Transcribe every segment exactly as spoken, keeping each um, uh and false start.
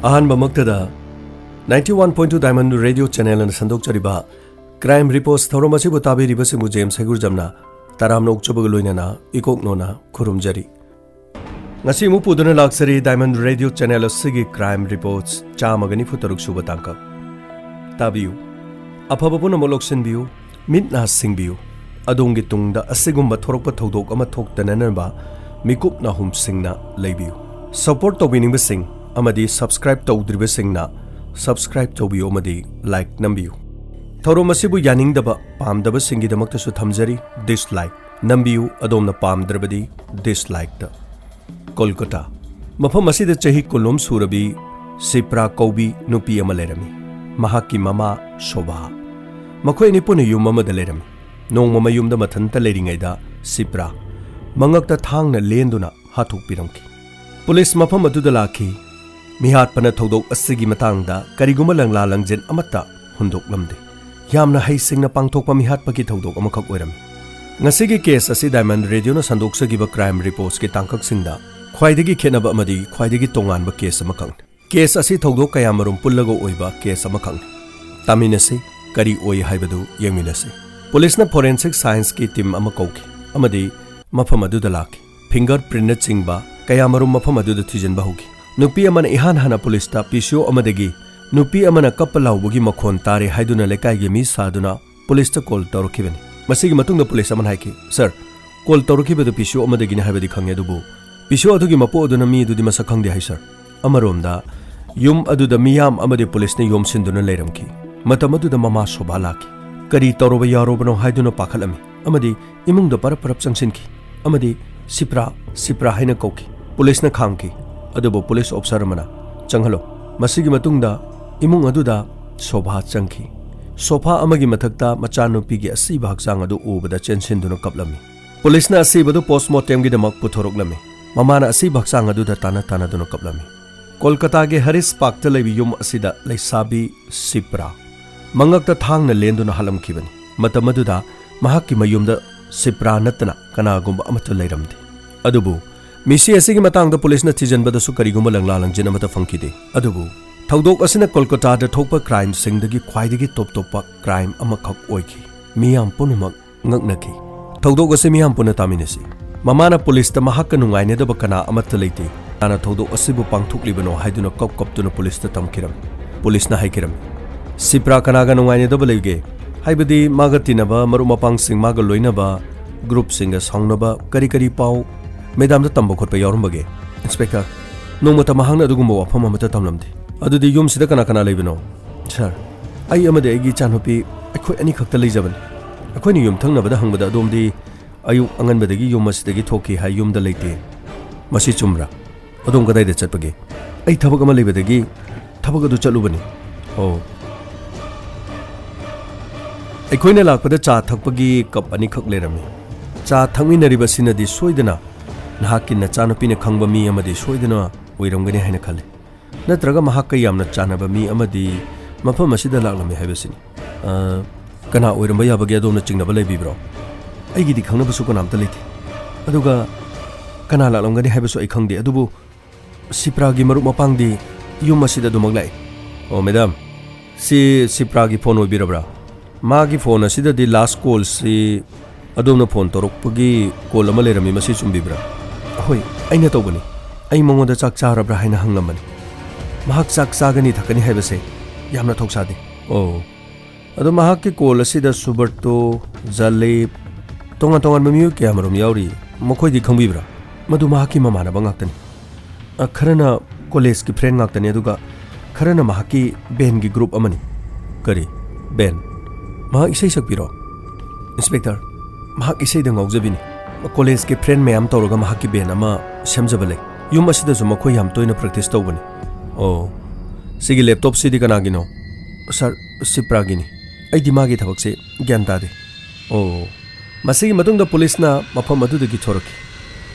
ꯑꯍꯥꯟꯕꯃꯛꯇꯗ ninety one point two Diamond Radio Channel ꯑꯅ ꯁꯟꯗꯣꯛꯆꯔꯤꯕ Crime Reports ꯊꯧꯔꯝ ꯑꯁꯤꯕꯨ ꯇꯥꯕꯤꯔꯤꯕꯁꯤꯡꯕꯨ ꯖꯦꯝꯁ ꯍꯩꯒꯨꯔꯖꯝꯅ ꯇꯔꯥꯝꯅ ꯑꯣꯛꯆꯕꯒ ꯂꯣꯏꯅꯅ ꯏꯀꯣꯛꯅꯣꯅ ꯈꯨꯔꯨꯝꯖꯔꯤ꯫ ꯉꯁꯤ ꯑꯃꯨꯛ ꯄꯨꯗꯨꯅ ꯂꯥꯛꯆꯔꯤ Diamond Radio Channel ꯑꯁꯤꯒꯤ Crime Reports ꯆꯥꯝꯃꯒ ꯅꯤꯐꯨ ꯇꯔꯨꯛ ꯁꯨꯕ ꯇꯥꯡꯀꯛ꯫ ꯇꯥꯕꯤꯌꯨ꯫ ꯑꯐꯕ ꯄꯨꯝꯅꯃꯛ ꯂꯧꯁꯤꯟꯕꯤꯌꯨ, ꯃꯤꯠ ꯅꯥ ꯁꯤꯡꯕꯤꯌꯨ꯫ ꯑꯗꯣꯝꯒꯤ ꯇꯨꯡꯗ ꯑꯁꯤꯒꯨꯝꯕ ꯊꯣꯔꯛꯄ ꯊꯧꯗꯣꯛ ꯑꯃ ꯊꯣꯛꯇꯅꯅꯕ ꯃꯤꯀꯨꯞ ꯅꯥꯍꯨꯝ ꯁꯤꯡꯅ ꯂꯩꯕꯤꯌꯨ꯫ Support ꯇꯧꯕꯤꯅꯤꯡꯕꯁꯤꯡ ꯑꯃꯗꯤ subscribe ꯇꯧꯗ꯭ꯔꯤꯕꯁꯤꯡꯅ subscribe ꯇꯧꯕꯤꯌꯨ ꯑꯃꯗꯤ like ꯅꯝꯕꯤꯌꯨ꯫ ꯊꯧꯔꯝ ꯑꯁꯤꯕꯨ ꯌꯥꯅꯤꯡꯗꯕ, ꯄꯥꯝꯗꯕꯁꯤꯡꯒꯤꯗꯃꯛꯇꯁꯨ ꯊꯝꯖꯔꯤ dislike꯫ ꯅꯝꯕꯤꯌꯨ, ꯑꯗꯣꯝꯅ ꯄꯥꯝꯗ꯭ꯔꯕꯗꯤ dislikeꯇ꯫ ꯀꯣꯜꯀꯇꯥ꯫ ꯃꯐꯝ ꯑꯁꯤꯗ ꯆꯍꯤ ꯀꯨꯟꯂꯣꯝ ꯁꯨꯔꯕꯤ ꯁꯤꯄ꯭ꯔꯥ ꯀꯧꯕꯤ ꯅꯨꯄꯤ ꯑꯃ ꯂꯩꯔꯝꯃꯤ꯫ ꯃꯍꯥꯛꯀꯤ ꯃꯃꯥ ꯁꯣꯚꯥ꯫ ꯃꯈꯣꯏ ꯑꯅꯤ ꯄꯨꯟꯅ ꯌꯨꯝ ꯑꯃꯗ ꯂꯩꯔꯝꯃꯤ꯫ ꯅꯣꯡꯃ ꯃꯌꯨꯝꯗ ꯃꯊꯟꯇ ꯂꯩꯔꯤꯉꯩꯗ ꯁꯤꯄ꯭ꯔꯥ ꯃꯉꯛꯇ ꯊꯥꯡꯅ ꯂꯦꯟꯗꯨꯅ ꯍꯥꯠꯇꯣꯛꯄꯤꯔꯝꯈꯤ꯫ ꯄꯨꯂꯤꯁ ꯃꯐꯝ ꯑꯗꯨꯗ ꯂꯥꯛꯈꯤ꯫ ꯃꯤꯍꯥꯠꯄꯅ ꯊꯧꯗꯣꯛ ꯑꯁꯤꯒꯤ ꯃꯇꯥꯡꯗ ꯀꯔꯤꯒꯨꯝꯕ ꯂꯪꯂꯥ ꯂꯪꯖꯦꯟ ꯑꯃꯠꯇ ꯍꯨꯟꯗꯣꯛꯂꯝꯗꯦ꯫ ꯌꯥꯝꯅ ꯍꯩꯁꯤꯡꯅ ꯄꯥꯡꯊꯣꯛꯄ ꯃꯤꯍꯥꯠꯄꯒꯤ ꯊꯧꯗꯣꯛ ꯑꯃꯈꯛ ꯑꯣꯏꯔꯝꯃꯤ꯫ ꯉꯁꯤꯒꯤ case ꯑꯁꯤ Diamond Radioꯅ ꯁꯟꯗꯣꯛꯆꯈꯤꯕ Crime Reportsꯀꯤ ꯇꯥꯡꯀꯛꯁꯤꯡꯗ ꯈ꯭ꯋꯥꯏꯗꯒꯤ ꯈꯦꯠꯅꯕ ꯑꯃꯗꯤ ꯈ꯭ꯋꯥꯏꯗꯒꯤ ꯇꯣꯉꯥꯟꯕ case ꯑꯃꯈꯛꯅꯤ꯫ Case ꯑꯁꯤ ꯊꯧꯗꯣꯛ ꯀꯌꯥꯃꯔꯨꯝ ꯄꯨꯜꯂꯒ ꯑꯣꯏꯕ case ꯑꯃꯈꯛꯅꯤ꯫ ꯇꯥꯃꯤꯟꯅꯁꯤ, ꯀꯔꯤ ꯑꯣꯏ ꯍꯥꯏꯕꯗꯨ ꯌꯦꯡꯃꯤꯟꯅꯁꯤ꯫ ꯄꯨꯂꯤꯁꯅ forensic scienceꯀꯤ team ꯑꯃ ꯀꯧꯈꯤ ꯑꯃꯗꯤ ꯃꯐꯝ ꯑꯗꯨꯗ ꯂꯥꯛꯈꯤ꯫ Fingerprintꯅꯆꯤꯡꯕ ꯀꯌꯥꯃꯔꯨꯝ ꯃꯐꯝ ꯑꯗꯨꯗ ꯊꯤꯖꯤꯟꯕ ꯍꯧꯈꯤ꯫ ꯅꯨꯄꯤ ꯑꯃꯅ ꯏꯍꯥꯟ ꯍꯥꯟꯅ ꯄꯨꯂꯤꯁꯇ ꯄꯤꯁꯤꯑꯣ ꯑꯃꯗꯒꯤ ꯅꯨꯄꯤ ꯑꯃꯅ ꯀꯞꯄ ꯂꯥꯎꯕꯒꯤ ꯃꯈꯣꯟ ꯇꯥꯔꯦ ꯍꯥꯏꯗꯨꯅ ꯂꯩꯀꯥꯏꯒꯤ ꯃꯤ ꯁꯥꯗꯨꯅ ꯄꯨꯂꯤꯁꯇ call ꯇꯧꯔꯛꯈꯤꯕꯅꯤ꯫ ꯃꯁꯤꯒꯤ ꯃꯇꯨꯡꯗ ꯄꯨꯂꯤꯁ ꯑꯃꯅ ꯍꯥꯏꯈꯤ, "Sir, call ꯇꯧꯔꯛꯈꯤꯕꯗꯨ ꯄꯤꯁꯤꯑꯣ ꯑꯃꯗꯒꯤꯅꯤ ꯍꯥꯏꯕꯗꯤ ꯈꯪꯉꯦ, ꯑꯗꯨꯕꯨ ꯄꯤꯁꯤꯑꯣ ꯑꯗꯨꯒꯤ ꯃꯄꯨ ꯑꯗꯨꯅ ꯃꯤ ꯑꯗꯨꯗꯤ ꯃꯁꯛ ꯈꯪꯗꯦ ꯍꯥꯏ, sir"꯫ ꯑꯃꯔꯣꯝꯗ, ꯌꯨꯝ ꯑꯗꯨꯗ ꯃꯤꯌꯥꯝ ꯑꯃꯗꯤ ꯄꯨꯂꯤꯁꯅ ꯌꯣꯝꯁꯤꯟꯗꯨꯅ ꯂꯩꯔꯝꯈꯤ꯫ ꯃꯇꯝ ꯑꯗꯨꯗ ꯃꯃꯥ ꯁꯣꯚꯥ ꯂꯥꯛꯈꯤ꯫ ꯀꯔꯤ ꯇꯧꯔꯕ ꯌꯥꯎꯔꯕꯅꯣ ꯍꯥꯏꯗꯨꯅ ꯄꯥꯈꯠꯂꯝꯃꯤ ꯑꯃꯗꯤ ꯏꯃꯨꯡꯗ ꯄꯔꯞ ꯄꯔꯞ ꯆꯪꯁꯤꯟꯈꯤ ꯑꯃꯗꯤ "ꯁꯤꯄ꯭ꯔꯥ, ꯁꯤꯄ꯭ꯔꯥ" ꯍꯥꯏꯅ ꯀꯧꯈꯤ꯫ ꯄꯨꯂꯤꯁꯅ ꯈꯥꯝꯈꯤ, ꯑꯗꯨꯕꯨ ꯄꯨꯂꯤꯁ officer ꯑꯃꯅ, "ꯆꯪꯍꯜꯂꯣ"꯫ ꯃꯁꯤꯒꯤ ꯃꯇꯨꯡꯗ ꯏꯃꯨꯡ ꯑꯗꯨꯗ ꯁꯣꯚꯥ ꯆꯪꯈꯤ꯫ ꯁꯣꯐꯥ ꯑꯃꯒꯤ ꯃꯊꯛꯇ ꯃꯆꯥꯅꯨꯄꯤꯒꯤ ꯑꯁꯤꯕ ꯍꯛꯆꯥꯡ ꯑꯗꯨ ꯎꯕꯗ ꯆꯦꯟꯁꯤꯟꯗꯨꯅ ꯀꯞꯂꯝꯃꯤ꯫ ꯄꯨꯂꯤꯁꯅ ꯑꯁꯤꯕꯗꯨ postmortemꯒꯤꯗꯃꯛ ꯄꯨꯊꯣꯔꯛꯂꯝꯃꯤ꯫ ꯃꯃꯥꯅ ꯑꯁꯤꯕ ꯍꯛꯆꯥꯡ ꯑꯗꯨꯗ ꯇꯥꯟꯅ ꯇꯥꯟꯅꯗꯨꯅ ꯀꯞꯂꯝꯃꯤ꯫ ꯀꯣꯜꯀꯇꯥꯒꯤ ꯍꯔꯤꯁ ꯄꯥꯔꯛꯇ ꯂꯩꯕ ꯌꯨꯝ ꯑꯁꯤꯗ ꯂꯩꯁꯥꯕꯤ ꯁꯤꯄ꯭ꯔꯥ ꯃꯉꯛꯇ ꯊꯥꯡꯅ ꯂꯦꯟꯗꯨꯅ ꯍꯥꯠꯂꯝꯈꯤꯕꯅꯤ꯫ ꯃꯇꯝ ꯑꯗꯨꯗ ꯃꯍꯥꯛꯀꯤ ꯃꯌꯨꯝꯗ ꯁꯤꯄ꯭ꯔꯥ ꯅꯠꯇꯅ ꯀꯅꯥꯒꯨꯝꯕ ꯑꯃꯠꯇ ꯂꯩꯔꯝꯗꯦ꯫ ꯑꯗꯨꯕꯨ ꯃꯤꯁꯤ ꯑꯁꯤꯒꯤ ꯃꯇꯥꯡꯗ ꯄꯨꯂꯤꯁꯅ ꯊꯤꯖꯤꯟꯕꯗꯁꯨ ꯀꯔꯤꯒꯨꯝꯕ ꯂꯪꯂꯥ ꯂꯪꯖꯤꯟ ꯑꯃꯠꯇ ꯐꯪꯈꯤꯗꯦ꯫ ꯑꯗꯨꯕꯨ ꯊꯧꯗꯣꯛ ꯑꯁꯤꯅ ꯀꯣꯜꯀꯇꯥꯗ ꯊꯣꯛꯄ ꯀ꯭ꯔꯥꯏꯝꯁꯤꯡꯗꯒꯤ ꯈ꯭ꯋꯥꯏꯗꯒꯤ ꯇꯣꯞ ꯇꯣꯞꯄ ꯀ꯭ꯔꯥꯏꯝ ꯑꯃꯈꯛ ꯑꯣꯏꯈꯤ꯫ ꯃꯤꯌꯥꯝ ꯄꯨꯝꯅꯃꯛ ꯉꯛꯅꯈꯤ꯫ ꯊꯧꯗꯣꯛ ꯑꯁꯤ ꯃꯤꯌꯥꯝ ꯄꯨꯟꯅ ꯇꯥꯃꯤꯟꯅꯁꯤ꯫ ꯃꯃꯥꯅ ꯄꯨꯂꯤꯁꯇ ꯃꯍꯥꯛꯀ ꯅꯨꯡꯉꯥꯏꯅꯗꯕ ꯀꯅꯥ ꯑꯃꯠꯇ ꯂꯩꯇꯦ꯫ ꯀꯅꯥꯅ ꯊꯧꯗꯣꯛ ꯑꯁꯤꯕꯨ ꯄꯥꯡꯊꯣꯛꯂꯤꯕꯅꯣ ꯍꯥꯏꯗꯨꯅ ꯀꯞ ꯀꯞꯇꯨꯅ ꯄꯨꯂꯤꯁꯇ ꯇꯝꯈꯤꯔꯝꯃꯤ꯫ ꯄꯨꯂꯤꯁꯅ ꯍꯥꯏꯈꯤꯔꯝꯃꯤ, "ꯁꯤꯄ꯭ꯔꯥ ꯀꯅꯥꯒ ꯅꯨꯡꯉꯥꯏꯅꯗꯕ ꯂꯩꯒꯦ? ꯍꯥꯏꯕꯗꯤ ꯃꯥꯒ ꯇꯤꯟꯅꯕ, ꯃꯔꯨꯞ ꯃꯄꯥꯡꯁꯤꯡ, ꯃꯥꯒ ꯂꯣꯏꯅꯕ ꯒ꯭ꯔꯨꯞꯁꯤꯡꯒ ꯁꯥꯎꯅꯕ, ꯀꯔꯤ ꯀꯔꯤ ꯄꯥꯎ ꯃꯦꯗꯥꯝꯗ ꯇꯝꯕ ꯈꯣꯠꯄ ꯌꯥꯎꯔꯝꯕꯒꯦ?" "ꯏꯟꯁꯄꯦꯛꯇꯔ, ꯅꯣꯡꯃꯇ ꯃꯍꯥꯛꯅ ꯑꯗꯨꯒꯨꯝꯕ ꯋꯥꯐꯝ ꯑꯃꯠꯇ ꯇꯝꯂꯝꯗꯦ꯫" "ꯑꯗꯨꯗꯤ ꯌꯨꯝꯁꯤꯗ ꯀꯅꯥ ꯀꯅꯥ ꯂꯩꯕꯅꯣ?" "ꯁꯥꯔ, ꯑꯩ ꯑꯃꯗꯤ ꯑꯩꯒꯤ ꯏꯆꯥꯅꯨꯄꯤ, ꯑꯩꯈꯣꯏ ꯑꯅꯤꯈꯛꯇ ꯂꯩꯖꯕꯅꯤ꯫ ꯑꯩꯈꯣꯏꯅ ꯌꯨꯝꯊꯪꯅꯕꯗ ꯍꯪꯕꯗ ꯑꯗꯣꯝꯗꯤ ꯑꯌꯨꯛ ꯑꯉꯟꯕꯗꯒꯤ ꯌꯨꯝ ꯑꯁꯤꯗꯒꯤ ꯊꯣꯛꯈꯤ ꯍꯥꯏ, ꯌꯨꯝꯗ ꯂꯩꯇꯦ꯫ ꯃꯁꯤ ꯆꯨꯝꯕ꯭ꯔꯥ? ꯑꯗꯣꯝ ꯀꯗꯥꯏꯗ ꯆꯠꯄꯒꯦ?" "ꯑꯩ ꯊꯕꯛ ꯑꯃ ꯂꯩꯕꯗꯒꯤ ꯊꯕꯛ ꯑꯗꯨ ꯆꯠꯂꯨꯕꯅꯤ꯫" "ꯑꯣ꯫" ꯑꯩꯈꯣꯏꯅ ꯂꯥꯛꯄꯗ ꯆꯥ ꯊꯛꯄꯒꯤ ꯀꯞ ꯑꯅꯤꯈꯛ ꯂꯩꯔꯝꯃꯤ꯫ "ꯆꯥ ꯊꯛꯃꯤꯟꯅꯔꯤꯕꯁꯤꯅꯗꯤ ꯁꯣꯏꯗꯅ ꯅꯍꯥꯛꯀꯤ ꯅꯆꯥꯅꯨꯄꯤꯅ ꯈꯪꯕ ꯃꯤ ꯑꯃꯗꯤ ꯁꯣꯏꯗꯅ ꯑꯣꯏꯔꯝꯒꯅꯤ ꯍꯥꯏꯅ ꯈꯜꯂꯤ꯫ ꯅꯠꯇ꯭ꯔꯒ ꯃꯍꯥꯛꯀ ꯌꯥꯝꯅ ꯆꯥꯟꯅꯕ ꯃꯤ ꯑꯃꯗꯤ ꯃꯐꯝ ꯑꯁꯤꯗ ꯂꯥꯛꯂꯝꯃꯤ ꯍꯥꯏꯕꯁꯤꯅꯤ꯫" "ꯑ, ꯀꯅꯥ ꯑꯣꯏꯔꯝꯕ ꯌꯥꯕꯒꯦ? ꯑꯗꯣꯝꯅ ꯆꯤꯡꯅꯕ ꯂꯩꯕꯤꯕ꯭ꯔꯣ?" "ꯑꯩꯒꯤꯗꯤ ꯈꯪꯅꯕꯁꯨ ꯀꯅꯥꯝꯇ ꯂꯩꯇꯦ꯫ ꯑꯗꯨꯒ ꯀꯅꯥ ꯂꯥꯛꯂꯝꯒꯅꯤ ꯍꯥꯏꯕꯁꯨ ꯑꯩ ꯈꯪꯗꯦ꯫ ꯑꯗꯨꯕꯨ ꯁꯤꯄ꯭ꯔꯥꯒꯤ ꯃꯔꯨꯞ ꯃꯄꯥꯡꯗꯤ ꯌꯨꯝ ꯑꯁꯤꯗ ꯑꯗꯨꯃꯛ ꯂꯥꯛꯏ꯫" "ꯑꯣ, ꯃꯦꯗꯥꯝ, ꯁꯤ ꯁꯤꯄ꯭ꯔꯥꯒꯤ ꯐꯣꯟ ꯑꯣꯏꯕꯤꯔꯕ꯭ꯔꯥ? ꯃꯥꯒꯤ ꯐꯣꯟ ꯑꯁꯤꯗꯗꯤ ꯂꯥꯁ ꯀꯣꯜꯁꯤ ꯑꯗꯣꯝꯅ ꯐꯣꯟ ꯇꯧꯔꯛꯄꯒꯤ ꯀꯣꯜ ꯑꯃ ꯂꯩꯔꯝꯃꯤ, ꯃꯁꯤ ꯆꯨꯝꯕꯤꯕ꯭ꯔꯥ?" "ꯍꯣꯏ, ꯑꯩꯅ ꯇꯧꯕꯅꯤ꯫ ꯑꯩ ꯃꯉꯣꯟꯗ ꯆꯥꯛ ꯆꯥꯔꯕ꯭ꯔꯥ ꯍꯥꯏꯅ ꯍꯪꯂꯝꯕꯅꯤ꯫ ꯃꯍꯥꯛ ꯆꯥꯛ ꯆꯥꯒꯅꯤ ꯊꯛꯀꯅꯤ ꯍꯥꯏꯕꯁꯦ ꯌꯥꯝꯅ ꯊꯧꯁꯥꯗꯦ꯫" "ꯑꯣ, ꯑꯗꯣ ꯃꯍꯥꯛꯀꯤ ꯀꯣꯜ ꯑꯁꯤꯗ ꯁꯨꯕꯔꯇꯣ, ꯖꯂꯤꯞ, ꯇꯣꯉꯥꯟ ꯇꯣꯉꯥꯟꯕ ꯃꯤꯑꯣꯏ ꯀꯌꯥꯃꯔꯨꯝ ꯌꯥꯎꯔꯤ꯫ ꯃꯈꯣꯏꯗꯤ ꯈꯪꯕꯤꯕ꯭ꯔꯥ?" "ꯃꯗꯨ ꯃꯍꯥꯛꯀꯤ ꯃꯃꯥꯟꯅꯕ ꯉꯥꯛꯇꯅꯤ꯫ ꯑ, ꯈꯔꯅ ꯀꯣꯂꯦꯖꯀꯤ ꯐ꯭ꯔꯦꯟ ꯉꯥꯛꯇꯅꯤ, ꯑꯗꯨꯒ ꯈꯔꯅ ꯃꯍꯥꯛꯀꯤ ꯕꯦꯟꯒꯤ ꯒ꯭ꯔꯨꯞ ꯑꯃꯅꯤ꯫" "ꯀꯔꯤ ꯕꯦꯟ? ꯃꯍꯥꯛ ꯏꯁꯩ ꯁꯛꯄꯤꯔꯣ?" "ꯏꯟꯁꯄꯦꯛꯇꯔ, ꯃꯍꯥꯛ ꯏꯁꯩꯗ ꯉꯥꯎꯖꯕꯤꯅꯤ꯫ ꯀꯣꯂꯦꯖꯀꯤ ꯐ꯭ꯔꯦꯟ ꯃꯌꯥꯝ ꯇꯧꯔꯒ ꯃꯍꯥꯛꯀꯤ ꯕꯦꯟ ꯑꯃ ꯁꯦꯝꯖꯕ ꯂꯩ꯫ ꯌꯨꯝ ꯑꯁꯤꯗꯁꯨ ꯃꯈꯣꯏ ꯌꯥꯝ ꯇꯣꯏꯅ ꯄ꯭ꯔꯦꯛꯇꯤꯁ ꯇꯧꯕꯅꯤ꯫" "ꯑꯣ, ꯁꯤꯒꯤ ꯂꯦꯞꯇꯣꯞꯁꯤꯗꯤ ꯀꯅꯥꯒꯤꯅꯣ?" "ꯁꯥꯔ, ꯁꯤꯄ꯭ꯔꯥꯒꯤꯅꯤ꯫ ꯑꯩꯗꯤ ꯃꯥꯒꯤ ꯊꯕꯛꯁꯦ ꯒ꯭ꯌꯥꯟ ꯇꯥꯗꯦ꯫" "ꯑꯣ꯫" ꯃꯁꯤꯒꯤ ꯃꯇꯨꯡꯗ ꯄꯨꯂꯤꯁꯅ ꯃꯐꯝ ꯑꯗꯨꯗꯒꯤ ꯊꯣꯔꯛꯈꯤ꯫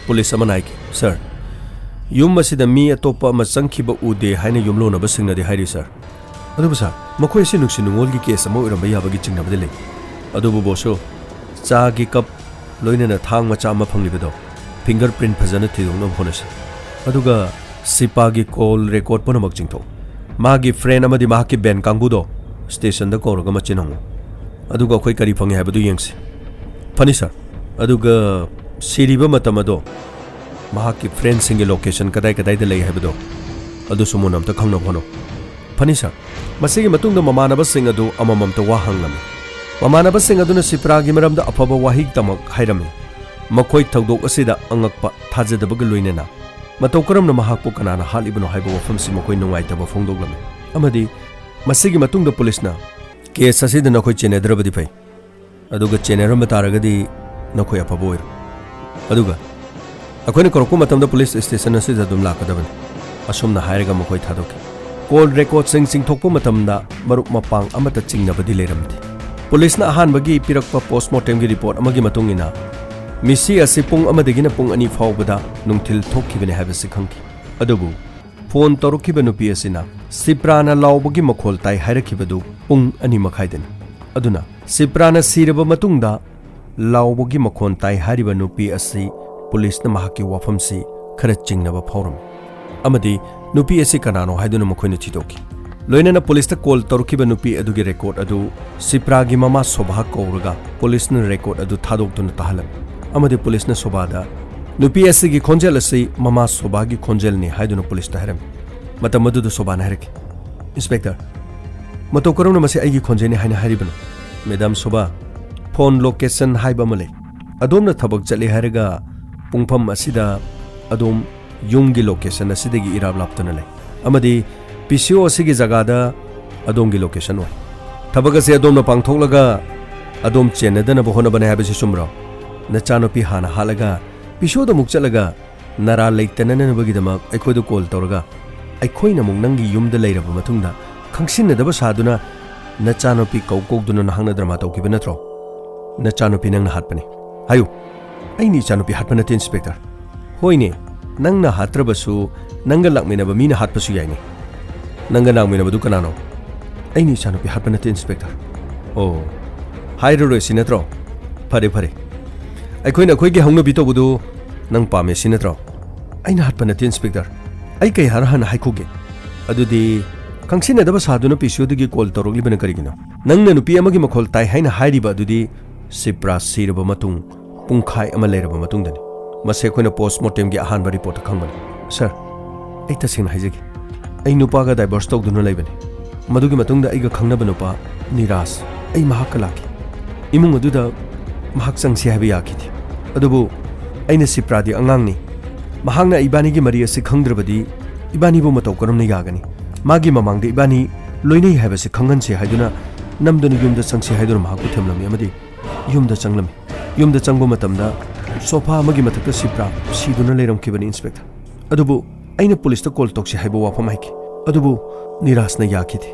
ꯄꯨꯂꯤꯁ ꯑꯃꯅ ꯍꯥꯏꯈꯤ, "ꯁꯥꯔ, ꯌꯨꯝ ꯑꯁꯤꯗ ꯃꯤ ꯑꯇꯣꯞꯄ ꯑꯃ ꯆꯪꯈꯤꯕ ꯎꯗꯦ ꯍꯥꯏꯅ ꯌꯨꯝꯂꯣꯟꯅꯕꯁꯤꯡꯅꯗꯤ ꯍꯥꯏꯔꯤ, ꯁꯥꯔ꯫ ꯑꯗꯨꯕꯨ ꯁꯥꯔ, ꯃꯈꯣꯏ ꯑꯁꯤ ꯅꯨꯡꯁꯤ ꯅꯨꯡꯉꯣꯜꯒꯤ ꯀꯦꯁ ꯑꯃ ꯑꯣꯏꯔꯝꯕ ꯌꯥꯕꯒꯤ ꯆꯤꯡꯅꯕꯗꯤ ꯂꯩ꯫" "ꯑꯗꯨꯕꯨ ꯕꯣꯁꯁꯨ, ꯆꯥꯒꯤ ꯀꯞ ꯂꯣꯏꯅꯅ ꯊꯥꯡ ꯃꯆꯥ ꯑꯃ ꯐꯪꯂꯤꯕꯗꯣ, ꯐꯤꯡꯒꯔ ꯄ꯭ꯔꯤꯟꯠ ꯐꯖꯅ ꯊꯤꯗꯣꯛꯅꯕ ꯍꯣꯠꯅꯁꯤ꯫ ꯑꯗꯨꯒ ꯁꯤꯄꯥꯒꯤ ꯀꯣꯜ ꯔꯦꯀꯣꯔꯗ ꯄꯨꯝꯅꯃꯛ ꯆꯤꯡꯊꯣꯛꯎ꯫ ꯃꯥꯒꯤ ꯐ꯭ꯔꯦꯟ ꯑꯃꯗꯤ ꯃꯍꯥꯛꯀꯤ ꯕꯦꯟ ꯀꯥꯡꯕꯨꯗꯣ ꯁ꯭ꯇꯦꯁꯟꯗ ꯀꯧꯔꯒ ꯃꯆꯤꯟ ꯍꯪꯉꯨ꯫ ꯑꯗꯨꯒ ꯑꯩꯈꯣꯏ ꯀꯔꯤ ꯐꯪꯉꯤ ꯍꯥꯏꯕꯗꯨ ꯌꯦꯡꯁꯤ꯫ ꯐꯅꯤ, ꯁꯥꯔ꯫ ꯑꯗꯨꯒ ꯁꯤꯔꯤꯕ ꯃꯇꯝ ꯑꯗꯣ ꯃꯍꯥꯛꯀꯤ ꯐ꯭ꯔꯦꯟꯁꯤꯡꯒꯤ ꯂꯣꯀꯦꯁꯟ ꯀꯗꯥꯏ ꯀꯗꯥꯏꯗ ꯂꯩ ꯍꯥꯏꯕꯗꯣ ꯑꯗꯨꯁꯨ ꯃꯨꯟꯅ ꯑꯝꯇ ꯈꯪꯅꯕ ꯍꯣꯠꯅꯧ꯫ ꯐꯅꯤ, ꯁꯥꯔ꯫ ꯃꯁꯤꯒꯤ ꯃꯇꯨꯡꯗ ꯃꯃꯥꯟꯅꯕꯁꯤꯡ ꯑꯗꯨ ꯑꯃꯃꯝꯇ ꯋꯥ ꯍꯪꯂꯝꯃꯤ꯫ ꯃꯃꯥꯟꯅꯕꯁꯤꯡ ꯑꯗꯨꯅ ꯁꯤꯄ꯭ꯔꯥꯒꯤ ꯃꯔꯝꯗ ꯑꯐꯕ ꯋꯥꯍꯩ ꯇꯃꯛ ꯍꯥꯏꯔꯝꯃꯤ꯫ ꯃꯈꯣꯏ ꯊꯧꯗꯣꯛ ꯑꯁꯤꯗ ꯑꯉꯛꯄ, ꯊꯥꯖꯗꯕꯒ ꯂꯣꯏꯅꯅ ꯃꯇꯧ ꯀꯔꯝꯅ ꯃꯍꯥꯛꯄꯨ ꯀꯅꯥꯅ ꯍꯥꯠꯂꯤꯕꯅꯣ ꯍꯥꯏꯕ ꯋꯥꯐꯝꯁꯤ ꯃꯈꯣꯏ ꯅꯨꯡꯉꯥꯏꯇꯕ ꯐꯣꯡꯗꯣꯛꯂꯝꯃꯤ꯫ ꯑꯃꯗꯤ ꯃꯁꯤꯒꯤ ꯃꯇꯨꯡꯗ ꯄꯨꯂꯤꯁꯅ, "ꯀꯦꯁ ꯑꯁꯤꯗ ꯅꯈꯣꯏ ꯆꯦꯟꯅꯗ꯭ꯔꯕꯗꯤ ꯐꯩ, ꯑꯗꯨꯒ ꯆꯦꯟꯅꯔꯝꯕ ꯇꯥꯔꯒꯗꯤ ꯅꯈꯣꯏ ꯑꯐꯕ ꯑꯣꯏꯔꯣꯏ꯫ ꯑꯗꯨꯒ ꯑꯩꯈꯣꯏꯅ ꯀꯧꯔꯛꯄ ꯃꯇꯝꯗ ꯄꯨꯂꯤꯁ ꯁ꯭ꯇꯦꯁꯟ ꯑꯁꯤꯗ ꯑꯗꯨꯝ ꯂꯥꯛꯀꯗꯕꯅꯤ"꯫ ꯑꯁꯨꯝꯅ ꯍꯥꯏꯔꯒ ꯃꯈꯣꯏ ꯊꯥꯗꯣꯛꯈꯤ꯫ ꯀꯣꯜ ꯔꯦꯀꯣꯔꯗꯁꯤꯡ ꯆꯤꯡꯊꯣꯛꯄ ꯃꯇꯝꯗ ꯃꯔꯨꯞ ꯃꯄꯥꯡ ꯑꯃꯠꯇ ꯆꯤꯡꯅꯕꯗꯤ ꯂꯩꯔꯝꯗꯦ꯫ ꯄꯨꯂꯤꯁꯅ ꯑꯍꯥꯟꯕꯒꯤ ꯄꯤꯔꯛꯄ ꯄꯣꯁꯃꯣꯔꯇꯦꯝꯒꯤ ꯔꯤꯄꯣꯔꯠ ꯑꯃꯒꯤ ꯃꯇꯨꯡ ꯏꯟꯅ, ꯃꯤꯁꯤ ꯑꯁꯤ ꯄꯨꯡ ꯑꯃꯗꯒꯤꯅ ꯄꯨꯡ ꯑꯅꯤ ꯐꯥꯎꯕꯗ ꯅꯨꯡꯊꯤꯜ ꯊꯣꯛꯈꯤꯕꯅꯤ ꯍꯥꯏꯕꯁꯤ ꯈꯪꯈꯤ꯫ ꯑꯗꯨꯕꯨ ꯐꯣꯟ ꯇꯧꯔꯛꯈꯤꯕ ꯅꯨꯄꯤ ꯑꯁꯤꯅ ꯁꯤꯄ꯭ꯔꯥꯅ ꯂꯥꯎꯕꯒꯤ ꯃꯈꯣꯜ ꯇꯥꯏ ꯍꯥꯏꯔꯛꯈꯤꯕꯗꯨ ꯄꯨꯡ ꯑꯅꯤ ꯃꯈꯥꯏꯗꯅꯤ꯫ ꯑꯗꯨꯅ ꯁꯤꯄ꯭ꯔꯥꯅ ꯁꯤꯔꯕ ꯃꯇꯨꯡꯗ ꯂꯥꯎꯕꯒꯤ ꯃꯈꯣꯟ ꯇꯥꯏ ꯍꯥꯏꯔꯤꯕ ꯅꯨꯄꯤ ꯑꯁꯤ ꯄꯨꯂꯤꯁꯅ ꯃꯍꯥꯛꯀꯤ ꯋꯥꯐꯝꯁꯤ ꯈꯔ ꯆꯤꯡꯅꯕ ꯐꯥꯎꯔꯝꯃꯤ꯫ ꯑꯃꯗꯤ ꯅꯨꯄꯤ ꯑꯁꯤ ꯀꯅꯥꯅꯣ ꯍꯥꯏꯗꯨꯅ ꯃꯈꯣꯏꯅ ꯊꯤꯗꯣꯛꯈꯤ꯫ ꯂꯣꯏꯅꯅ ꯄꯨꯂꯤꯁꯇ ꯀꯣꯜ ꯇꯧꯔꯛꯈꯤꯕ ꯅꯨꯄꯤ ꯑꯗꯨꯒꯤ ꯔꯦꯀꯣꯔꯗ ꯑꯗꯨ ꯁꯤꯄ꯭ꯔꯥꯒꯤ ꯃꯃꯥ ꯁꯣꯚꯥ ꯀꯧꯔꯒ ꯄꯨꯂꯤꯁꯅ ꯔꯦꯀꯣꯔꯗ ꯑꯗꯨ ꯊꯥꯗꯣꯛꯇꯨꯅ ꯇꯥꯍꯜꯂꯝꯃꯤ꯫ ꯑꯃꯗꯤ ꯄꯨꯂꯤꯁꯅ ꯁꯣꯚꯥꯗ, "ꯅꯨꯄꯤ ꯑꯁꯤꯒꯤ ꯈꯣꯟꯖꯦꯜ ꯑꯁꯤ ꯃꯃꯥ ꯁꯣꯚꯥꯒꯤ ꯈꯣꯟꯖꯦꯜꯅꯤ" ꯍꯥꯏꯗꯨꯅ ꯄꯨꯂꯤꯁꯇ ꯍꯥꯏꯔꯝꯃꯤ꯫ ꯃꯇꯝ ꯑꯗꯨꯗ ꯁꯣꯚꯥꯅ ꯍꯥꯏꯔꯛꯈꯤ, "ꯏꯟꯁꯄꯦꯛꯇꯔ, ꯃꯇꯧ ꯀꯔꯝꯅ ꯃꯁꯤ ꯑꯩꯒꯤ ꯈꯣꯟꯖꯦꯜꯅꯤ ꯍꯥꯏꯅ ꯍꯥꯏꯔꯤꯕꯅꯣ?" "ꯃꯦꯗꯥꯝ ꯁꯣꯚꯥ, ꯐꯣꯟ ꯂꯣꯀꯦꯁꯟ ꯍꯥꯏꯕ ꯑꯃ ꯂꯩ꯫ ꯑꯗꯣꯝꯅ ꯊꯕꯛ ꯆꯠꯂꯤ ꯍꯥꯏꯔꯒ ꯄꯨꯡꯐꯝ ꯑꯁꯤꯗ ꯑꯗꯣꯝ ꯌꯨꯝꯒꯤ ꯂꯣꯀꯦꯁꯟ ꯑꯁꯤꯗꯒꯤ ꯏꯔꯥꯞ ꯂꯥꯞꯇꯅ ꯂꯩ꯫ ꯑꯃꯗꯤ ꯄꯤ ꯁꯤ ꯑꯣ ꯑꯁꯤꯒꯤ ꯖꯒꯥꯗ ꯑꯗꯣꯝꯒꯤ ꯂꯣꯀꯦꯁꯟ ꯑꯣꯏ꯫ ꯊꯕꯛ ꯑꯁꯤ ꯑꯗꯣꯝꯅ ꯄꯥꯡꯊꯣꯛꯂꯒ ꯑꯗꯣꯝ ꯆꯦꯟꯅꯗꯅꯕ ꯍꯣꯠꯅꯕꯅꯤ ꯍꯥꯏꯕꯁꯤ ꯆꯨꯝꯕ꯭ꯔꯣ? ꯅꯆꯥꯅꯨꯄꯤ ꯍꯥꯟꯅ ꯍꯥꯠꯂꯒ ꯄꯤ ꯁꯤ ꯑꯣꯗ ꯑꯃꯨꯛ ꯆꯠꯂꯒ ꯅꯔꯥ ꯂꯩꯇꯅꯅꯕꯒꯤꯗꯃꯛ ꯑꯩꯈꯣꯏꯗ ꯀꯣꯜ ꯇꯧꯔꯒ ꯑꯩꯈꯣꯏꯅ ꯑꯃꯨꯛ ꯅꯪꯒꯤ ꯌꯨꯝꯗ ꯂꯩꯔꯕ ꯃꯇꯨꯡꯗ ꯈꯪꯁꯤꯟꯅꯗꯕ ꯁꯥꯗꯨꯅ ꯅꯆꯥꯅꯨꯄꯤ ꯀꯧ ꯀꯧꯗꯨꯅ ꯅꯍꯥꯛꯅ ꯗ꯭ꯔꯃꯥ ꯇꯧꯈꯤꯕ ꯅꯠꯇ꯭ꯔꯣ? ꯅꯆꯥꯅꯨꯄꯤ ꯅꯪꯅ ꯍꯥꯠꯄꯅꯤ꯫ ꯍꯥꯏꯌꯨ, ꯑꯩꯅ ꯏꯆꯥꯅꯨꯄꯤ ꯍꯥꯠꯄ ꯅꯠꯇꯦ, ꯏꯟꯁꯄꯦꯛꯇꯔ꯫ ꯍꯣꯏꯅꯦ, ꯅꯪꯅ ꯍꯥꯠꯇ꯭ꯔꯕꯁꯨ ꯅꯪꯒ ꯂꯥꯛꯃꯤꯟꯅꯕ ꯃꯤꯅ ꯍꯥꯠꯄꯁꯨ ꯌꯥꯏꯅꯦ꯫ ꯅꯪꯒ ꯂꯥꯛꯃꯤꯟꯅꯕꯗꯨ ꯀꯅꯥꯅꯣ? ꯑꯩꯅ ꯏꯆꯥꯅꯨꯄꯤ ꯍꯥꯠꯄ ꯅꯠꯇꯦ, ꯏꯟꯁꯄꯦꯛꯇꯔ꯫ ꯑꯣ, ꯍꯥꯏꯔꯔꯣꯏ ꯁꯤ ꯅꯠꯇ꯭ꯔꯣ? ꯐꯔꯦ, ꯐꯔꯦ꯫ ꯑꯩꯈꯣꯏꯅ ꯑꯩꯈꯣꯏꯒꯤ ꯍꯧꯅꯕꯤ ꯇꯧꯕꯗꯨ ꯅꯪ ꯄꯥꯝꯃꯦ ꯁꯤ ꯅꯠꯇ꯭ꯔꯣ? ꯑꯩꯅ ꯍꯥꯠꯄ ꯅꯠꯇꯦ, ꯏꯟꯁꯄꯦꯛꯇꯔ꯫ ꯑꯩ ꯀꯩ ꯍꯥꯏꯔ ꯍꯥꯟꯅ ꯍꯥꯏꯈꯣꯒꯦ? ꯑꯗꯨꯗꯤ ꯈꯪꯁꯤꯟꯅꯗꯕ ꯁꯥꯗꯨꯅ ꯄꯤ ꯁꯤ ꯑꯣꯗꯒꯤ ꯀꯣꯜ ꯇꯧꯔꯛꯂꯤꯕꯅ ꯀꯔꯤꯒꯤꯅꯣ? ꯅꯪꯅ ꯅꯨꯄꯤ ꯑꯃꯒꯤ ꯃꯈꯣꯜ ꯇꯥꯏ ꯍꯥꯏꯅ ꯍꯥꯏꯔꯤꯕ ꯑꯗꯨꯗꯤ ꯁꯤꯄ꯭ꯔꯥ ꯁꯤꯔꯕ ꯃꯇꯨꯡ ꯄꯨꯡꯈꯥꯏ ꯑꯃ ꯂꯩꯔꯕ ꯃꯇꯨꯡꯗꯅꯤ꯫ ꯃꯁꯤ ꯑꯩꯈꯣꯏꯅ ꯄꯣꯁꯃꯣꯔꯇꯦꯝꯒꯤ ꯑꯍꯥꯟꯕ ꯔꯤꯄꯣꯔꯠꯇ ꯈꯪꯕꯅꯤ꯫ ꯁꯥꯔ, ꯑꯩ ꯇꯁꯦꯡꯅ ꯍꯥꯏꯖꯒꯦ, ꯑꯩ ꯅꯨꯄꯥꯒ ꯗꯥꯏꯚꯣꯔꯁ ꯇꯧꯗꯨꯅ ꯂꯩꯕꯅꯤ꯫ ꯃꯗꯨꯒꯤ ꯃꯇꯨꯡꯗ ꯑꯩꯒ ꯈꯪꯅꯕ ꯅꯨꯄꯥ ꯅꯤꯔꯥꯖ, ꯑꯩ ꯃꯍꯥꯛꯀ ꯂꯥꯛꯈꯤ꯫ ꯏꯃꯨꯡ ꯑꯗꯨꯗ ꯃꯍꯥꯛ ꯆꯪꯁꯤ ꯍꯥꯏꯕ ꯌꯥꯈꯤꯗꯦ꯫ ꯑꯗꯨꯕꯨ ꯑꯩꯅ ꯁꯤꯄ꯭ꯔꯥꯗꯤ ꯑꯉꯥꯡꯅꯤ꯫ ꯃꯍꯥꯛꯅ ꯏꯕꯥꯅꯤꯒꯤ ꯃꯔꯤ ꯑꯁꯤ ꯈꯪꯗ꯭ꯔꯕꯗꯤ ꯏꯕꯥꯅꯤꯕꯨ ꯃꯇꯧ ꯀꯔꯝꯅ ꯌꯥꯒꯅꯤ? ꯃꯥꯒꯤ ꯃꯃꯥꯡꯗ ꯏꯕꯥꯅꯤ ꯂꯣꯏꯅꯩ ꯍꯥꯏꯕꯁꯤ ꯈꯪꯍꯟꯁꯤ ꯍꯥꯏꯗꯨꯅ ꯅꯝꯗꯨꯅ ꯌꯨꯝꯗ ꯆꯪꯁꯤ ꯍꯥꯏꯗꯨꯅ ꯃꯍꯥꯛꯄꯨ ꯊꯦꯝꯂꯝꯃꯤ ꯑꯃꯗꯤ ꯌꯨꯝꯗ ꯆꯪꯂꯝꯃꯤ꯫ ꯌꯨꯝꯗ ꯆꯪꯕ ꯃꯇꯝꯗ ꯁꯣꯐꯥ ꯑꯃꯒꯤ ꯃꯊꯛꯇ ꯁꯤꯄ꯭ꯔꯥ ꯁꯤꯗꯨꯅ ꯂꯩꯔꯝꯈꯤꯕꯅꯤ, ꯏꯟꯁꯄꯦꯛꯇꯔ꯫ ꯑꯗꯨꯕꯨ ꯑꯩꯅ ꯄꯨꯂꯤꯁꯇ ꯀꯣꯜ ꯇꯧꯁꯤ ꯍꯥꯏꯕ ꯋꯥꯐꯝ ꯍꯥꯏꯈꯤ꯫ ꯑꯗꯨꯕꯨ ꯅꯤꯔꯥꯖꯅ ꯌꯥꯈꯤꯗꯦ꯫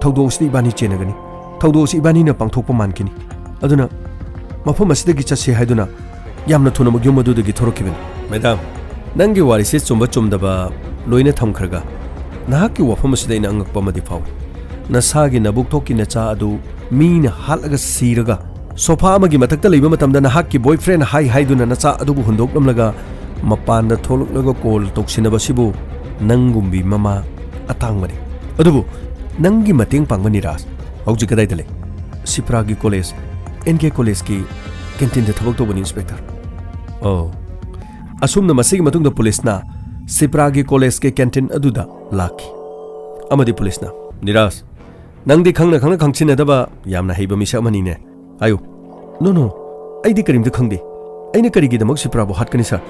"ꯊꯧꯗꯣꯛ ꯑꯁꯤꯗ ꯏꯕꯥꯅꯤ ꯆꯦꯟꯅꯒꯅꯤ꯫ ꯊꯧꯗꯣꯛ ꯑꯁꯤ ꯏꯕꯥꯅꯤꯅ ꯄꯥꯡꯊꯣꯛꯄ ꯃꯥꯟꯈꯤꯅꯤ꯫ ꯑꯗꯨꯅ ꯃꯐꯝ ꯑꯁꯤꯗꯒꯤ ꯆꯠꯁꯤ" ꯍꯥꯏꯗꯨꯅ ꯌꯥꯝꯅ ꯊꯨꯅꯃꯛ ꯌꯨꯝ ꯑꯗꯨꯗꯒꯤ ꯊꯣꯔꯛꯈꯤꯕꯅꯤ꯫ ꯃꯦꯗꯥꯝ, ꯅꯪꯒꯤ ꯋꯥꯔꯤꯁꯤ ꯆꯨꯝꯕ ꯆꯨꯝꯗꯕ ꯂꯣꯏꯅ ꯊꯝꯈ꯭ꯔꯒ, ꯅꯍꯥꯛꯀꯤ ꯋꯥꯐꯝ ꯑꯁꯤꯗ ꯑꯩꯅ ꯑꯉꯛꯄ ꯑꯃꯗꯤ ꯐꯥꯎꯏ꯫ ꯅꯁꯥꯒꯤ ꯅꯕꯨꯛꯊꯣꯛꯀꯤ ꯅꯆꯥ ꯑꯗꯨ ꯃꯤꯅ ꯍꯥꯠꯂꯒ ꯁꯤꯔꯒ ꯁꯣꯐꯥ ꯑꯃꯒꯤ ꯃꯊꯛꯇ ꯂꯩꯕ ꯃꯇꯝꯗ ꯅꯍꯥꯛꯀꯤ ꯕꯣꯏꯐ꯭ꯔꯦꯟ ꯍꯥꯏ ꯍꯥꯏꯗꯨꯅ ꯅꯆꯥ ꯑꯗꯨꯕꯨ ꯍꯨꯟꯗꯣꯛꯂꯝꯂꯒ ꯃꯄꯥꯟꯗ ꯊꯣꯛꯂꯛꯂꯒ ꯀꯣꯜ ꯇꯧꯁꯤꯟꯅꯕꯁꯤꯕꯨ ꯅꯪꯒꯨꯝꯕꯤ ꯃꯃꯥ ꯑꯇꯥꯡꯕꯅꯤ꯫ ꯑꯗꯨꯕꯨ ꯅꯪꯒꯤ ꯃꯇꯦꯡ ꯄꯥꯡꯕ ꯅꯤꯔꯥꯖ ꯍꯧꯖꯤꯛ ꯀꯗꯥꯏꯗ ꯂꯩ? ꯁꯤꯄ꯭ꯔꯥꯒꯤ ꯀꯣꯂꯦꯖ, ꯑꯦꯟ ꯀꯦ ꯀꯣꯂꯦꯖꯀꯤ ꯀꯦꯟꯇꯤꯟꯗ ꯊꯕꯛ ꯇꯧꯕꯅꯤ, ꯏꯟꯁꯄꯦꯛꯇꯔ꯫ ꯑꯣ, ꯑꯁꯨꯝꯅ ꯃꯁꯤꯒꯤ ꯃꯇꯨꯡꯗ ꯄꯨꯂꯤꯁꯅ ꯁꯤꯄ꯭ꯔꯥꯒꯤ ꯀꯣꯂꯦꯖꯀꯤ ꯀꯦꯟꯇꯤꯟ ꯑꯗꯨꯗ ꯂꯥꯛꯈꯤ꯫ ꯑꯃꯗꯤ ꯄꯨꯂꯤꯁꯅ, "ꯅꯤꯔꯥꯖ, ꯅꯪꯗꯤ ꯈꯪꯅ ꯈꯪꯅ ꯈꯪꯁꯤꯟꯅꯗꯕ ꯌꯥꯝꯅ ꯍꯩꯕ ꯃꯤꯁꯛ ꯑꯃꯅꯤꯅꯦ꯫ ꯍꯥꯏꯌꯨ꯫" "ꯅꯣ, ꯅꯣ, ꯑꯩꯗꯤ ꯀꯔꯤꯝꯇ ꯈꯪꯗꯦ꯫ ꯑꯩꯅ ꯀꯔꯤꯒꯤꯗꯃꯛ ꯁꯤꯄ꯭ꯔꯥꯕꯨ ꯍꯥꯠꯀꯅꯤ, ꯁꯥꯔ?"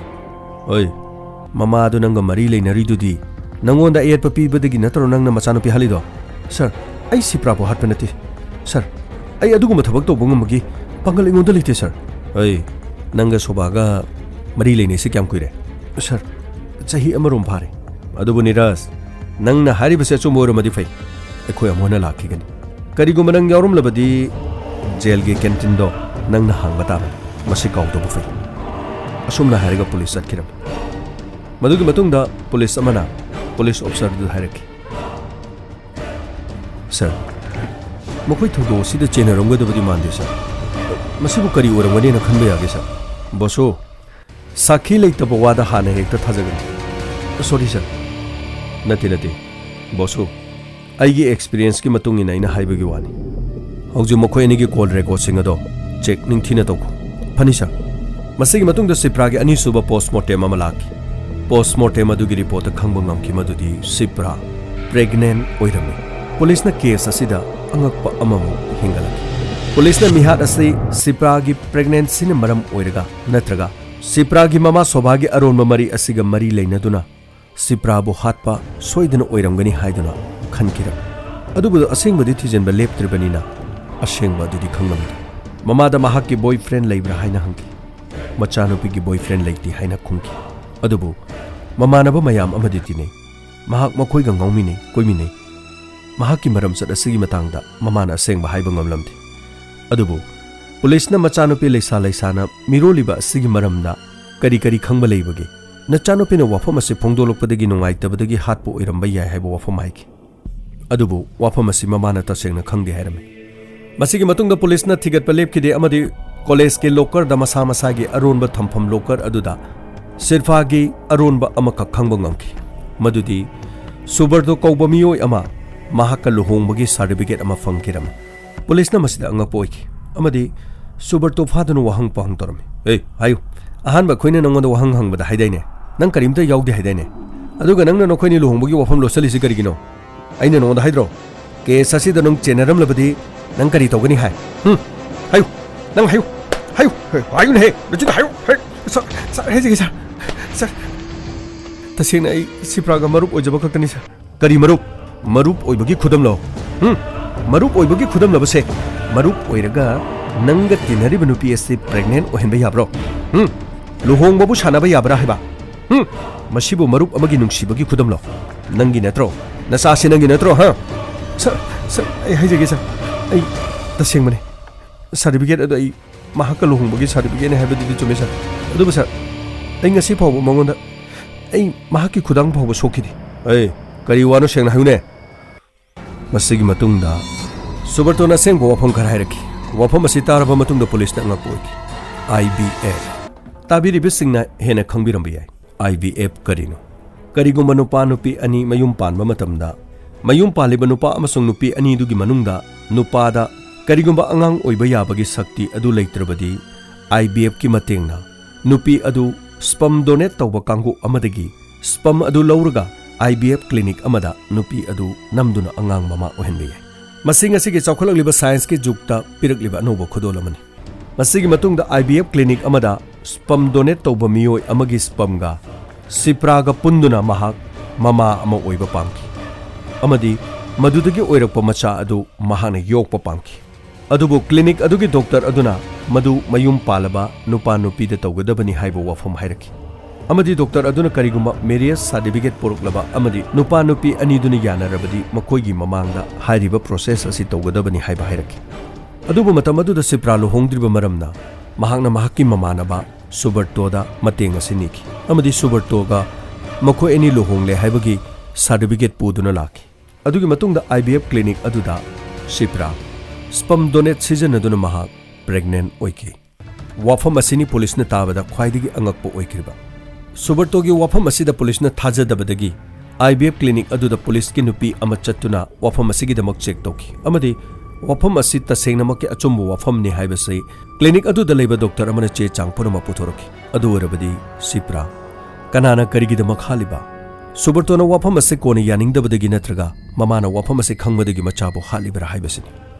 "ꯑꯣꯏ, ꯃꯃꯥꯗꯨ ꯅꯪꯒ ꯃꯔꯤ ꯂꯩꯅꯔꯤꯗꯨꯗꯤ ꯅꯪꯉꯣꯟꯗ ꯑꯌꯦꯠꯄ ꯄꯤꯕꯗꯒꯤ ꯅꯠꯇ꯭ꯔꯣ ꯅꯪꯅ ꯃꯆꯥꯅꯨꯄꯤ ꯍꯥꯠꯂꯤꯗꯣ?" "ꯁꯥꯔ, ꯑꯩ ꯁꯤꯄ꯭ꯔꯥꯕꯨ ꯍꯥꯠꯄ ꯅꯠꯇꯦ, ꯁꯥꯔ꯫ ꯑꯩ ꯑꯗꯨꯒꯨꯝꯕ ꯊꯕꯛ ꯇꯧꯕ ꯉꯝꯕꯒꯤ ꯄꯥꯡꯒꯜ ꯑꯩꯉꯣꯟꯗ ꯂꯩꯇꯦ, ꯁꯥꯔ꯫" "ꯑꯩ, ꯅꯪꯒ ꯁꯣꯕꯥꯒ ꯃꯔꯤ ꯂꯩꯅꯩꯁꯤ ꯀꯌꯥꯝ ꯀꯨꯏꯔꯦ?" "ꯁꯥꯔ, ꯆꯍꯤ ꯑꯃꯔꯣꯝ ꯐꯥꯔꯦ꯫" "ꯑꯗꯨꯕꯨ ꯅꯤꯔꯥꯖ, ꯅꯪꯅ ꯍꯥꯏꯔꯤꯕꯁꯤ ꯑꯆꯨꯝꯕ ꯑꯣꯏꯔꯝꯃꯗꯤ ꯐꯩ꯫ ꯑꯩꯈꯣꯏ ꯑꯃꯨꯛ ꯍꯟꯅ ꯂꯥꯛꯈꯤꯒꯅꯤ꯫ ꯀꯔꯤꯒꯨꯝꯕ ꯅꯪ ꯌꯥꯎꯔꯝꯂꯕꯗꯤ ꯖꯦꯜꯒꯤ ꯀꯦꯟꯇꯤꯟꯗꯣ ꯅꯪꯅ ꯍꯥꯡꯕ ꯇꯥꯕꯅꯤ꯫ ꯃꯁꯤ ꯀꯥꯎꯗꯕ ꯐꯩ꯫" ꯑꯁꯨꯝꯅ ꯍꯥꯏꯔꯒ ꯄꯨꯂꯤꯁ ꯆꯠꯈꯤꯔꯝꯃꯤ꯫ ꯃꯗꯨꯒꯤ ꯃꯇꯨꯡꯗ ꯄꯨꯂꯤꯁ ꯑꯃꯅ ꯄꯨꯂꯤꯁ ꯑꯣꯐꯤꯁꯔꯗꯨꯗ ꯍꯥꯏꯔꯛꯈꯤ, "ꯁꯥꯔ, ꯃꯈꯣꯏ ꯊꯧꯗꯣꯛ ꯑꯁꯤꯗ ꯆꯦꯟꯅꯔꯝꯒꯗꯕꯗꯤ ꯃꯥꯟꯗꯦ, ꯁꯥꯔ꯫ ꯃꯁꯤꯕꯨ ꯀꯔꯤ ꯑꯣꯏꯔꯝꯒꯅꯤꯅ ꯈꯟꯕ ꯌꯥꯒꯦ, ꯁꯥꯔ?" "ꯕꯣꯁꯣ, ꯁꯥꯈꯤ ꯂꯩꯇꯕ ꯋꯥꯗ ꯍꯥꯟꯅ ꯍꯦꯛꯇ ꯊꯥꯖꯒꯅꯤ꯫ ꯁꯣꯔꯤ ꯁꯥꯔ꯫ ꯅꯠꯇꯦ, ꯅꯠꯇꯦ, ꯕꯣꯁꯨ, ꯑꯩꯒꯤ ꯑꯦꯛꯁꯄꯤꯔꯤꯌꯦꯟꯁꯀꯤ ꯃꯇꯨꯡ ꯏꯟꯅ ꯑꯩꯅ ꯍꯥꯏꯕꯒꯤ ꯋꯥꯅꯤ꯫ ꯍꯧꯖꯤꯛ ꯃꯈꯣꯏ ꯑꯅꯤꯒꯤ ꯀꯣꯜ ꯔꯦꯀꯣꯔꯗꯁꯤꯡ ꯑꯗꯣ ꯆꯦꯛ ꯅꯤꯡꯊꯤꯅ ꯇꯧꯈꯣ꯫ ꯐꯅꯤ ꯁꯥꯔ꯫ ꯃꯁꯤꯒꯤ ꯃꯇꯨꯡꯗ ꯁꯤꯄ꯭ꯔꯥꯒꯤ ꯑꯅꯤꯁꯨꯕ ꯄꯣꯁꯃꯣꯔꯇꯦꯝ ꯑꯃ ꯂꯥꯛꯈꯤ꯫ ꯄꯣꯁꯃꯣꯔꯇꯦꯝ ꯑꯗꯨꯒꯤ ꯔꯤꯄꯣꯔꯠꯇ ꯈꯪꯕ ꯉꯝꯈꯤ ꯃꯗꯨꯗꯤ ꯁꯤꯄ꯭ꯔꯥ ꯄ꯭ꯔꯦꯒꯅꯦꯟ ꯑꯣꯏꯔꯝꯃꯤ꯫ ꯄꯨꯂꯤꯁꯅ ꯀꯦꯁ ꯑꯁꯤꯗ ꯑꯉꯛꯄ ꯑꯃꯃꯨꯛ ꯍꯦꯟꯒꯠꯂꯛꯈꯤ꯫ ꯄꯨꯂꯤꯁꯅ ꯃꯤꯍꯥꯠ ꯑꯁꯤ ꯁꯤꯄ꯭ꯔꯥꯒꯤ ꯄ꯭ꯔꯦꯒꯅꯦꯟꯁꯤꯅ ꯃꯔꯝ ꯑꯣꯏꯔꯒ ꯅꯠꯇ꯭ꯔꯒ ꯁꯤꯄ꯭ꯔꯥꯒꯤ ꯃꯃꯥ ꯁꯣꯚꯥꯒꯤ ꯑꯔꯣꯟꯕ ꯃꯔꯤ ꯑꯁꯤꯒ ꯃꯔꯤ ꯂꯩꯅꯗꯨꯅ ꯁꯤꯄ꯭ꯔꯥꯕꯨ ꯍꯥꯠꯄ ꯁꯣꯏꯗꯅ ꯑꯣꯏꯔꯝꯒꯅꯤ ꯍꯥꯏꯗꯨꯅ ꯈꯟꯈꯤꯔꯝꯃꯤ꯫ ꯑꯗꯨꯕꯨ ꯑꯁꯦꯡꯕꯗꯤ ꯊꯤꯖꯤꯟꯕ ꯂꯦꯞꯇ꯭ꯔꯤꯕꯅꯤꯅ ꯑꯁꯦꯡꯕ ꯑꯗꯨꯗꯤ ꯈꯪꯂꯝꯗꯦ꯫ ꯃꯃꯥꯗ ꯃꯍꯥꯛꯀꯤ ꯕꯣꯏ ꯐ꯭ꯔꯦꯟ ꯂꯩꯕ꯭ꯔꯥ ꯍꯥꯏꯅ ꯍꯪꯈꯤ꯫ ꯃꯆꯥꯅꯨꯄꯤꯒꯤ ꯕꯣꯏ ꯐ꯭ꯔꯦꯟ ꯂꯩꯇꯦ ꯍꯥꯏꯅ ꯈꯨꯝꯈꯤ꯫ ꯑꯗꯨꯕꯨ ꯃꯃꯥꯟꯅꯕ ꯃꯌꯥꯝ ꯑꯃꯗꯤ ꯇꯤꯟꯅꯩ꯫ ꯃꯍꯥꯛ ꯃꯈꯣꯏꯒ ꯉꯥꯎꯃꯤꯟꯅꯩ, ꯀꯣꯏꯃꯤꯟꯅꯩ꯫ ꯃꯍꯥꯛꯀꯤ ꯃꯔꯝꯆꯠ ꯑꯁꯤꯒꯤ ꯃꯇꯥꯡꯗ ꯃꯃꯥꯅ ꯑꯁꯦꯡꯕ ꯍꯥꯏꯕ ꯉꯝꯂꯝꯗꯦ꯫ ꯑꯗꯨꯕꯨ ꯄꯨꯂꯤꯁꯅ ꯃꯆꯥꯅꯨꯄꯤ ꯂꯩꯁꯥ ꯂꯩꯁꯥꯅ ꯃꯤꯔꯣꯜꯂꯤꯕ ꯑꯁꯤꯒꯤ ꯃꯔꯝꯗ ꯀꯔꯤ ꯀꯔꯤ ꯈꯪꯕ ꯂꯩꯕꯒꯦ? ꯅꯆꯥꯅꯨꯄꯤꯅ ꯋꯥꯐꯝ ꯑꯁꯤ ꯐꯣꯡꯗꯣꯛꯂꯛꯄꯗꯒꯤ ꯅꯨꯡꯉꯥꯏꯇꯕꯗꯒꯤ ꯍꯥꯠꯄ ꯑꯣꯏꯔꯝꯕ ꯌꯥꯏ ꯍꯥꯏꯕ ꯋꯥꯐꯝ ꯍꯥꯏꯈꯤ꯫ ꯑꯗꯨꯕꯨ ꯋꯥꯐꯝ ꯑꯁꯤ ꯃꯃꯥꯅ ꯇꯁꯦꯡꯅ ꯈꯪꯗꯦ ꯍꯥꯏꯔꯝꯃꯤ꯫ ꯃꯁꯤꯒꯤ ꯃꯇꯨꯡꯗ ꯄꯨꯂꯤꯁꯅ ꯊꯤꯒꯠꯄ ꯂꯦꯞꯈꯤꯗꯦ ꯑꯃꯗꯤ ꯀꯣꯂꯦꯖꯀꯤ ꯂꯣꯀꯔꯗ ꯃꯁꯥ ꯃꯁꯥꯒꯤ ꯑꯔꯣꯟꯕ ꯊꯝꯐꯝ ꯂꯣꯀꯔ ꯑꯗꯨꯗ ꯁꯤꯔꯐꯥꯒꯤ ꯑꯔꯣꯟꯕ ꯑꯃꯈꯛ ꯈꯪꯕ ꯉꯝꯈꯤ, ꯃꯗꯨꯗꯤ ꯁꯨꯕꯔꯇꯣ ꯀꯧꯕ ꯃꯤꯑꯣꯏ ꯑꯃ ꯃꯍꯥꯛꯀ ꯂꯨꯍꯣꯡꯕꯒꯤ ꯁꯥꯔꯇꯤꯐꯤꯀꯦꯠ ꯑꯃ ꯐꯪꯈꯤꯔꯝꯃꯤ꯫ ꯄꯨꯂꯤꯁꯅ ꯃꯁꯤꯗ ꯑꯉꯛꯄ ꯑꯣꯏꯈꯤ ꯑꯃꯗꯤ ꯁꯨꯕꯔꯇꯣ ꯐꯥꯗꯨꯅ ꯋꯥꯍꯪ ꯄꯥꯎꯍꯪ ꯇꯧꯔꯝꯃꯤ꯫ "ꯑꯦ, ꯍꯥꯏꯌꯨ, ꯑꯍꯥꯟꯕ ꯑꯩꯈꯣꯏꯅ ꯅꯪꯉꯣꯟꯗ ꯋꯥꯍꯪ ꯍꯪꯕꯗ ꯍꯥꯏꯗꯥꯏꯅꯦ? ꯅꯪ ꯀꯔꯤꯝꯇ ꯌꯥꯎꯗꯦ ꯍꯥꯏꯗꯥꯏꯅꯦ? ꯑꯗꯨꯒ ꯅꯪꯅ ꯅꯈꯣꯏꯅꯤ ꯂꯨꯍꯣꯡꯕꯒꯤ ꯋꯥꯐꯝ ꯂꯣꯠꯁꯤꯜꯂꯤꯁꯤ ꯀꯔꯤꯒꯤꯅꯣ? ꯑꯩꯅ ꯅꯉꯣꯟꯗ ꯍꯥꯏꯗ꯭ꯔꯣ? ꯀꯦꯁ ꯑꯁꯤꯗ ꯅꯪ ꯆꯦꯟꯅꯔꯝꯂꯕꯗꯤ ꯅꯪ ꯀꯔꯤ ꯇꯧꯒꯅꯤ ꯍꯥꯏ? ꯍꯨꯝ? ꯍꯥꯏꯌꯨ, ꯅꯪ ꯍꯥꯏꯌꯨ, ꯍꯥꯏꯌꯨ, ꯍꯥꯏꯌꯨꯅꯦꯍꯦ, ꯅꯆꯤꯟꯗ ꯍꯥꯏꯌꯨ, ꯍꯥꯏ, ꯁꯥꯔ, ꯁꯥꯔ, ꯍꯥꯏꯖꯒꯦ, ꯁꯥꯔ, ꯁꯥꯔ, ꯇꯁꯦꯡꯅ ꯑꯩ ꯁꯤꯄ꯭ꯔꯥꯒ ꯃꯔꯨꯞ ꯑꯣꯏꯖꯕ ꯈꯛꯇꯅꯤ, ꯁꯥꯔ꯫ ꯀꯔꯤ ꯃꯔꯨꯞ? ꯃꯔꯨꯞ ꯑꯣꯏꯕꯒꯤ ꯈꯨꯗꯝꯂꯣ? ꯍꯨꯝ? ꯃꯔꯨꯞ ꯑꯣꯏꯕꯒꯤ ꯈꯨꯗꯝꯂꯕꯁꯦ? ꯃꯔꯨꯞ ꯑꯣꯏꯔꯒ ꯅꯪꯒ ꯇꯤꯟꯅꯔꯤꯕ ꯅꯨꯄꯤ ꯑꯁꯤ ꯄ꯭ꯔꯦꯒꯅꯦꯟ ꯑꯣꯏꯍꯟꯕ ꯌꯥꯕ꯭ꯔꯣ? ꯍꯨꯝ? ꯂꯨꯍꯣꯡꯕꯕꯨ ꯁꯥꯟꯅꯕ ꯌꯥꯕ꯭ꯔꯥ ꯍꯥꯏꯕ? ꯍꯨꯝ? ꯃꯁꯤꯕꯨ ꯃꯔꯨꯞ ꯑꯃꯒꯤ ꯅꯨꯡꯁꯤꯕꯒꯤ ꯈꯨꯗꯝꯂꯣ? ꯅꯪꯒꯤ ꯅꯠꯇ꯭ꯔꯣ? ꯅꯆꯥꯁꯤ ꯅꯪꯒꯤ ꯅꯠꯇ꯭ꯔꯣ, ꯍꯥ? ꯁꯥꯔ, ꯁꯥꯔ, ꯑꯩ ꯍꯥꯏꯖꯒꯦ, ꯁꯥꯔ꯫ ꯑꯩ ꯇꯁꯦꯡꯕꯅꯦ꯫ ꯁꯥꯔꯇꯤꯐꯤꯀꯦꯠ ꯑꯗꯣ ꯑꯩ ꯃꯍꯥꯛꯀ ꯂꯨꯍꯣꯡꯕꯒꯤ ꯁꯥꯔꯇꯤꯐꯤꯀꯦꯠꯅꯦ ꯍꯥꯏꯕꯗꯨꯗꯤ ꯆꯨꯝꯃꯦ, ꯁꯥꯔ꯫ ꯑꯗꯨꯕꯨ, ꯁꯥꯔ, ꯑꯩ ꯉꯁꯤ ꯐꯥꯎꯕ ꯃꯉꯣꯟꯗ ꯑꯩ ꯃꯍꯥꯛꯀꯤ ꯈꯨꯗꯥꯡ ꯐꯥꯎꯕ ꯁꯣꯛꯈꯤꯗꯦ꯫ ꯑꯦ, ꯀꯔꯤ ꯋꯥꯅꯣ, ꯁꯦꯡꯅ ꯍꯥꯏꯌꯨꯅꯦ꯫ ꯃꯁꯤꯒꯤ ꯃꯇꯨꯡꯗ ꯁꯨꯕꯔꯇꯣꯅ ꯑꯁꯦꯡꯕ ꯋꯥꯐꯝ ꯈꯔ ꯍꯥꯏꯔꯛꯈꯤ꯫ ꯋꯥꯐꯝ ꯑꯁꯤ ꯇꯥꯔꯕ ꯃꯇꯨꯡꯗ ꯄꯨꯂꯤꯁꯅ ꯑꯉꯛꯄ ꯑꯣꯏꯈꯤ꯫ "ꯑꯥꯏ ꯕꯤ ꯑꯦꯐ, ꯇꯥꯕꯤꯔꯤꯕꯁꯤꯡꯅ ꯍꯦꯟꯅ ꯈꯪꯕꯤꯔꯝꯕ ꯌꯥꯏ꯫ ꯑꯥꯏ ꯕꯤ ꯑꯦꯐ ꯀꯔꯤꯅꯣ? ꯀꯔꯤꯒꯨꯝꯕ ꯅꯨꯄꯥ ꯅꯨꯄꯤ ꯑꯅꯤ ꯃꯌꯨꯝ ꯄꯥꯟꯕ ꯃꯇꯝꯗ, ꯃꯌꯨꯝ ꯄꯥꯜꯂꯤꯕ ꯅꯨꯄꯥ ꯑꯃꯁꯨꯡ ꯅꯨꯄꯤ ꯑꯅꯤꯗꯨꯒꯤ ꯃꯅꯨꯡꯗ ꯅꯨꯄꯥꯗ ꯀꯔꯤꯒꯨꯝꯕ ꯑꯉꯥꯡ ꯑꯣꯏꯕ ꯌꯥꯕꯒꯤ ꯁꯛꯇꯤ ꯑꯗꯨ ꯂꯩꯇ꯭ꯔꯕꯗꯤ, ꯑꯥꯏ ꯕꯤ ꯑꯦꯐꯀꯤ ꯃꯇꯦꯡꯅ ꯅꯨꯄꯤ ꯑꯗꯨ sperm donate ꯇꯧꯕ ꯀꯥꯡꯕꯨ ꯑꯃꯗꯒꯤ sperm ꯑꯗꯨ ꯂꯧꯔꯒ ꯑꯥꯏ ꯕꯤ ꯑꯦꯐ clinic ꯑꯃꯗ ꯅꯨꯄꯤ ꯑꯗꯨ ꯅꯝꯗꯨꯅ ꯑꯉꯥꯡ ꯃꯃꯥ ꯑꯣꯏꯍꯟꯕ ꯌꯥꯏ꯫ ꯃꯁꯤ ꯉꯁꯤꯒꯤ ꯆꯥꯎꯈꯠꯂꯛꯂꯤꯕ scienceꯀꯤ ꯖꯨꯒꯇ ꯄꯤꯔꯛꯂꯤꯕ ꯑꯅꯧꯕ ꯈꯨꯗꯣꯜ ꯑꯃꯅꯤ꯫ ꯃꯁꯤꯒꯤ ꯃꯇꯨꯡꯗ ꯑꯥꯏ ꯕꯤ ꯑꯦꯐ clinic ꯑꯃꯗ sperm donate ꯇꯧꯕ ꯃꯤꯑꯣꯏ ꯑꯃꯒꯤ spermꯒ ꯁꯤꯄ꯭ꯔꯥꯒ ꯄꯨꯟꯗꯨꯅ ꯃꯍꯥꯛ ꯃꯃꯥ ꯑꯃ ꯑꯣꯏꯕ ꯄꯥꯝꯈꯤ ꯑꯃꯗꯤ ꯃꯗꯨꯗꯒꯤ ꯑꯣꯏꯔꯛꯄ ꯃꯆꯥ ꯑꯗꯨ ꯃꯍꯥꯛꯅ ꯌꯣꯛꯄ ꯄꯥꯝꯈꯤ꯫ ꯑꯗꯨꯕꯨ clinic ꯑꯗꯨꯒꯤ doctor ꯑꯗꯨꯅ ꯃꯗꯨ ꯃꯌꯨꯝ ꯄꯥꯜꯂꯕ ꯅꯨꯄꯥ ꯅꯨꯄꯤꯗ ꯇꯧꯒꯗꯕꯅꯤ ꯍꯥꯏꯕ ꯋꯥꯐꯝ ꯍꯥꯏꯔꯛꯈꯤ꯫ ꯑꯃꯗꯤ doctor ꯑꯗꯨꯅ ꯀꯔꯤꯒꯨꯝꯕ marriage certificate ꯄꯨꯔꯛꯂꯕ ꯑꯃꯗꯤ ꯅꯨꯄꯥ ꯅꯨꯄꯤ ꯑꯅꯤꯗꯨꯅ ꯌꯥꯅꯔꯕꯗꯤ ꯃꯈꯣꯏꯒꯤ ꯃꯃꯥꯡꯗ ꯍꯥꯏꯔꯤꯕ process ꯑꯁꯤ ꯇꯧꯒꯗꯕꯅꯤ ꯍꯥꯏꯕ ꯍꯥꯏꯔꯛꯈꯤ꯫ ꯑꯗꯨꯕꯨ ꯃꯇꯝ ꯑꯗꯨꯗ ꯁꯤꯄ꯭ꯔꯥ ꯂꯨꯍꯣꯡꯗ꯭ꯔꯤꯕ ꯃꯔꯝꯅ ꯃꯍꯥꯛꯅ ꯃꯍꯥꯛꯀꯤ ꯃꯃꯥꯟꯅꯕ ꯁꯨꯕꯔꯇꯣꯗ ꯃꯇꯦꯡ ꯑꯁꯤ ꯅꯤꯈꯤ ꯑꯃꯗꯤ ꯁꯨꯕꯔꯇꯣꯒ ꯃꯈꯣꯏ ꯑꯅꯤ ꯂꯨꯍꯣꯡꯂꯦ ꯍꯥꯏꯕꯒꯤ certificate ꯄꯨꯗꯨꯅ ꯂꯥꯛꯈꯤ꯫ ꯑꯗꯨꯒꯤ ꯃꯇꯨꯡꯗ ꯑꯥꯏ ꯕꯤ ꯑꯦꯐ clinic ꯑꯗꯨꯗ ꯁꯤꯄ꯭ꯔꯥ sperm donate ꯁꯤꯖꯤꯟꯅꯗꯨꯅ ꯃꯍꯥꯛ pregnant ꯑꯣꯏꯈꯤ꯫ ꯋꯥꯐꯝ ꯑꯁꯤꯅꯤ ꯄꯨꯂꯤꯁꯅ ꯇꯥꯕꯗ ꯈ꯭ꯋꯥꯏꯗꯒꯤ ꯑꯉꯛꯄ ꯑꯣꯏꯈꯤꯕ꯫ ꯁꯨꯕꯔꯇꯣꯒꯤ ꯋꯥꯐꯝ ꯑꯁꯤꯗ ꯄꯨꯂꯤꯁꯅ ꯊꯥꯖꯗꯕꯗꯒꯤ ꯑꯥꯏ ꯕꯤ ꯑꯦꯐ clinic ꯑꯗꯨꯗ ꯄꯨꯂꯤꯁꯀꯤ ꯅꯨꯄꯤ ꯑꯃ ꯆꯠꯇꯨꯅ ꯋꯥꯐꯝ ꯑꯁꯤꯒꯤꯗꯃꯛ check ꯇꯧꯈꯤ ꯑꯃꯗꯤ ꯋꯥꯐꯝ ꯑꯁꯤ ꯇꯁꯦꯡꯅꯃꯛꯀꯤ ꯑꯆꯨꯝꯕ ꯋꯥꯐꯝꯅꯤ ꯍꯥꯏꯕꯁꯤ clinic ꯑꯗꯨꯗ ꯂꯩꯕ doctor ꯑꯃꯅ ꯆꯦ ꯆꯥꯡ ꯄꯨꯝꯅꯃꯛ ꯄꯨꯊꯣꯔꯛꯈꯤ꯫ ꯑꯗꯨ ꯑꯣꯏꯔꯕꯗꯤ ꯁꯤꯄ꯭ꯔꯥ, ꯀꯅꯥꯅ ꯀꯔꯤꯒꯤꯗꯃꯛ ꯍꯥꯠꯂꯤꯕ? ꯁꯨꯕꯔꯇꯣꯅ ꯋꯥꯐꯝ ꯑꯁꯤ ꯀꯣꯟꯅ ꯌꯥꯅꯤꯡꯗꯕꯗꯒꯤ ꯅꯠꯇ꯭ꯔꯒ ꯃꯃꯥꯅ ꯋꯥꯐꯝ ꯑꯁꯤ ꯈꯪꯕꯗꯒꯤ ꯃꯆꯥꯕꯨ ꯍꯥꯠꯂꯤꯕ꯭ꯔꯥ ꯍꯥꯏꯕꯁꯤꯅꯤ꯫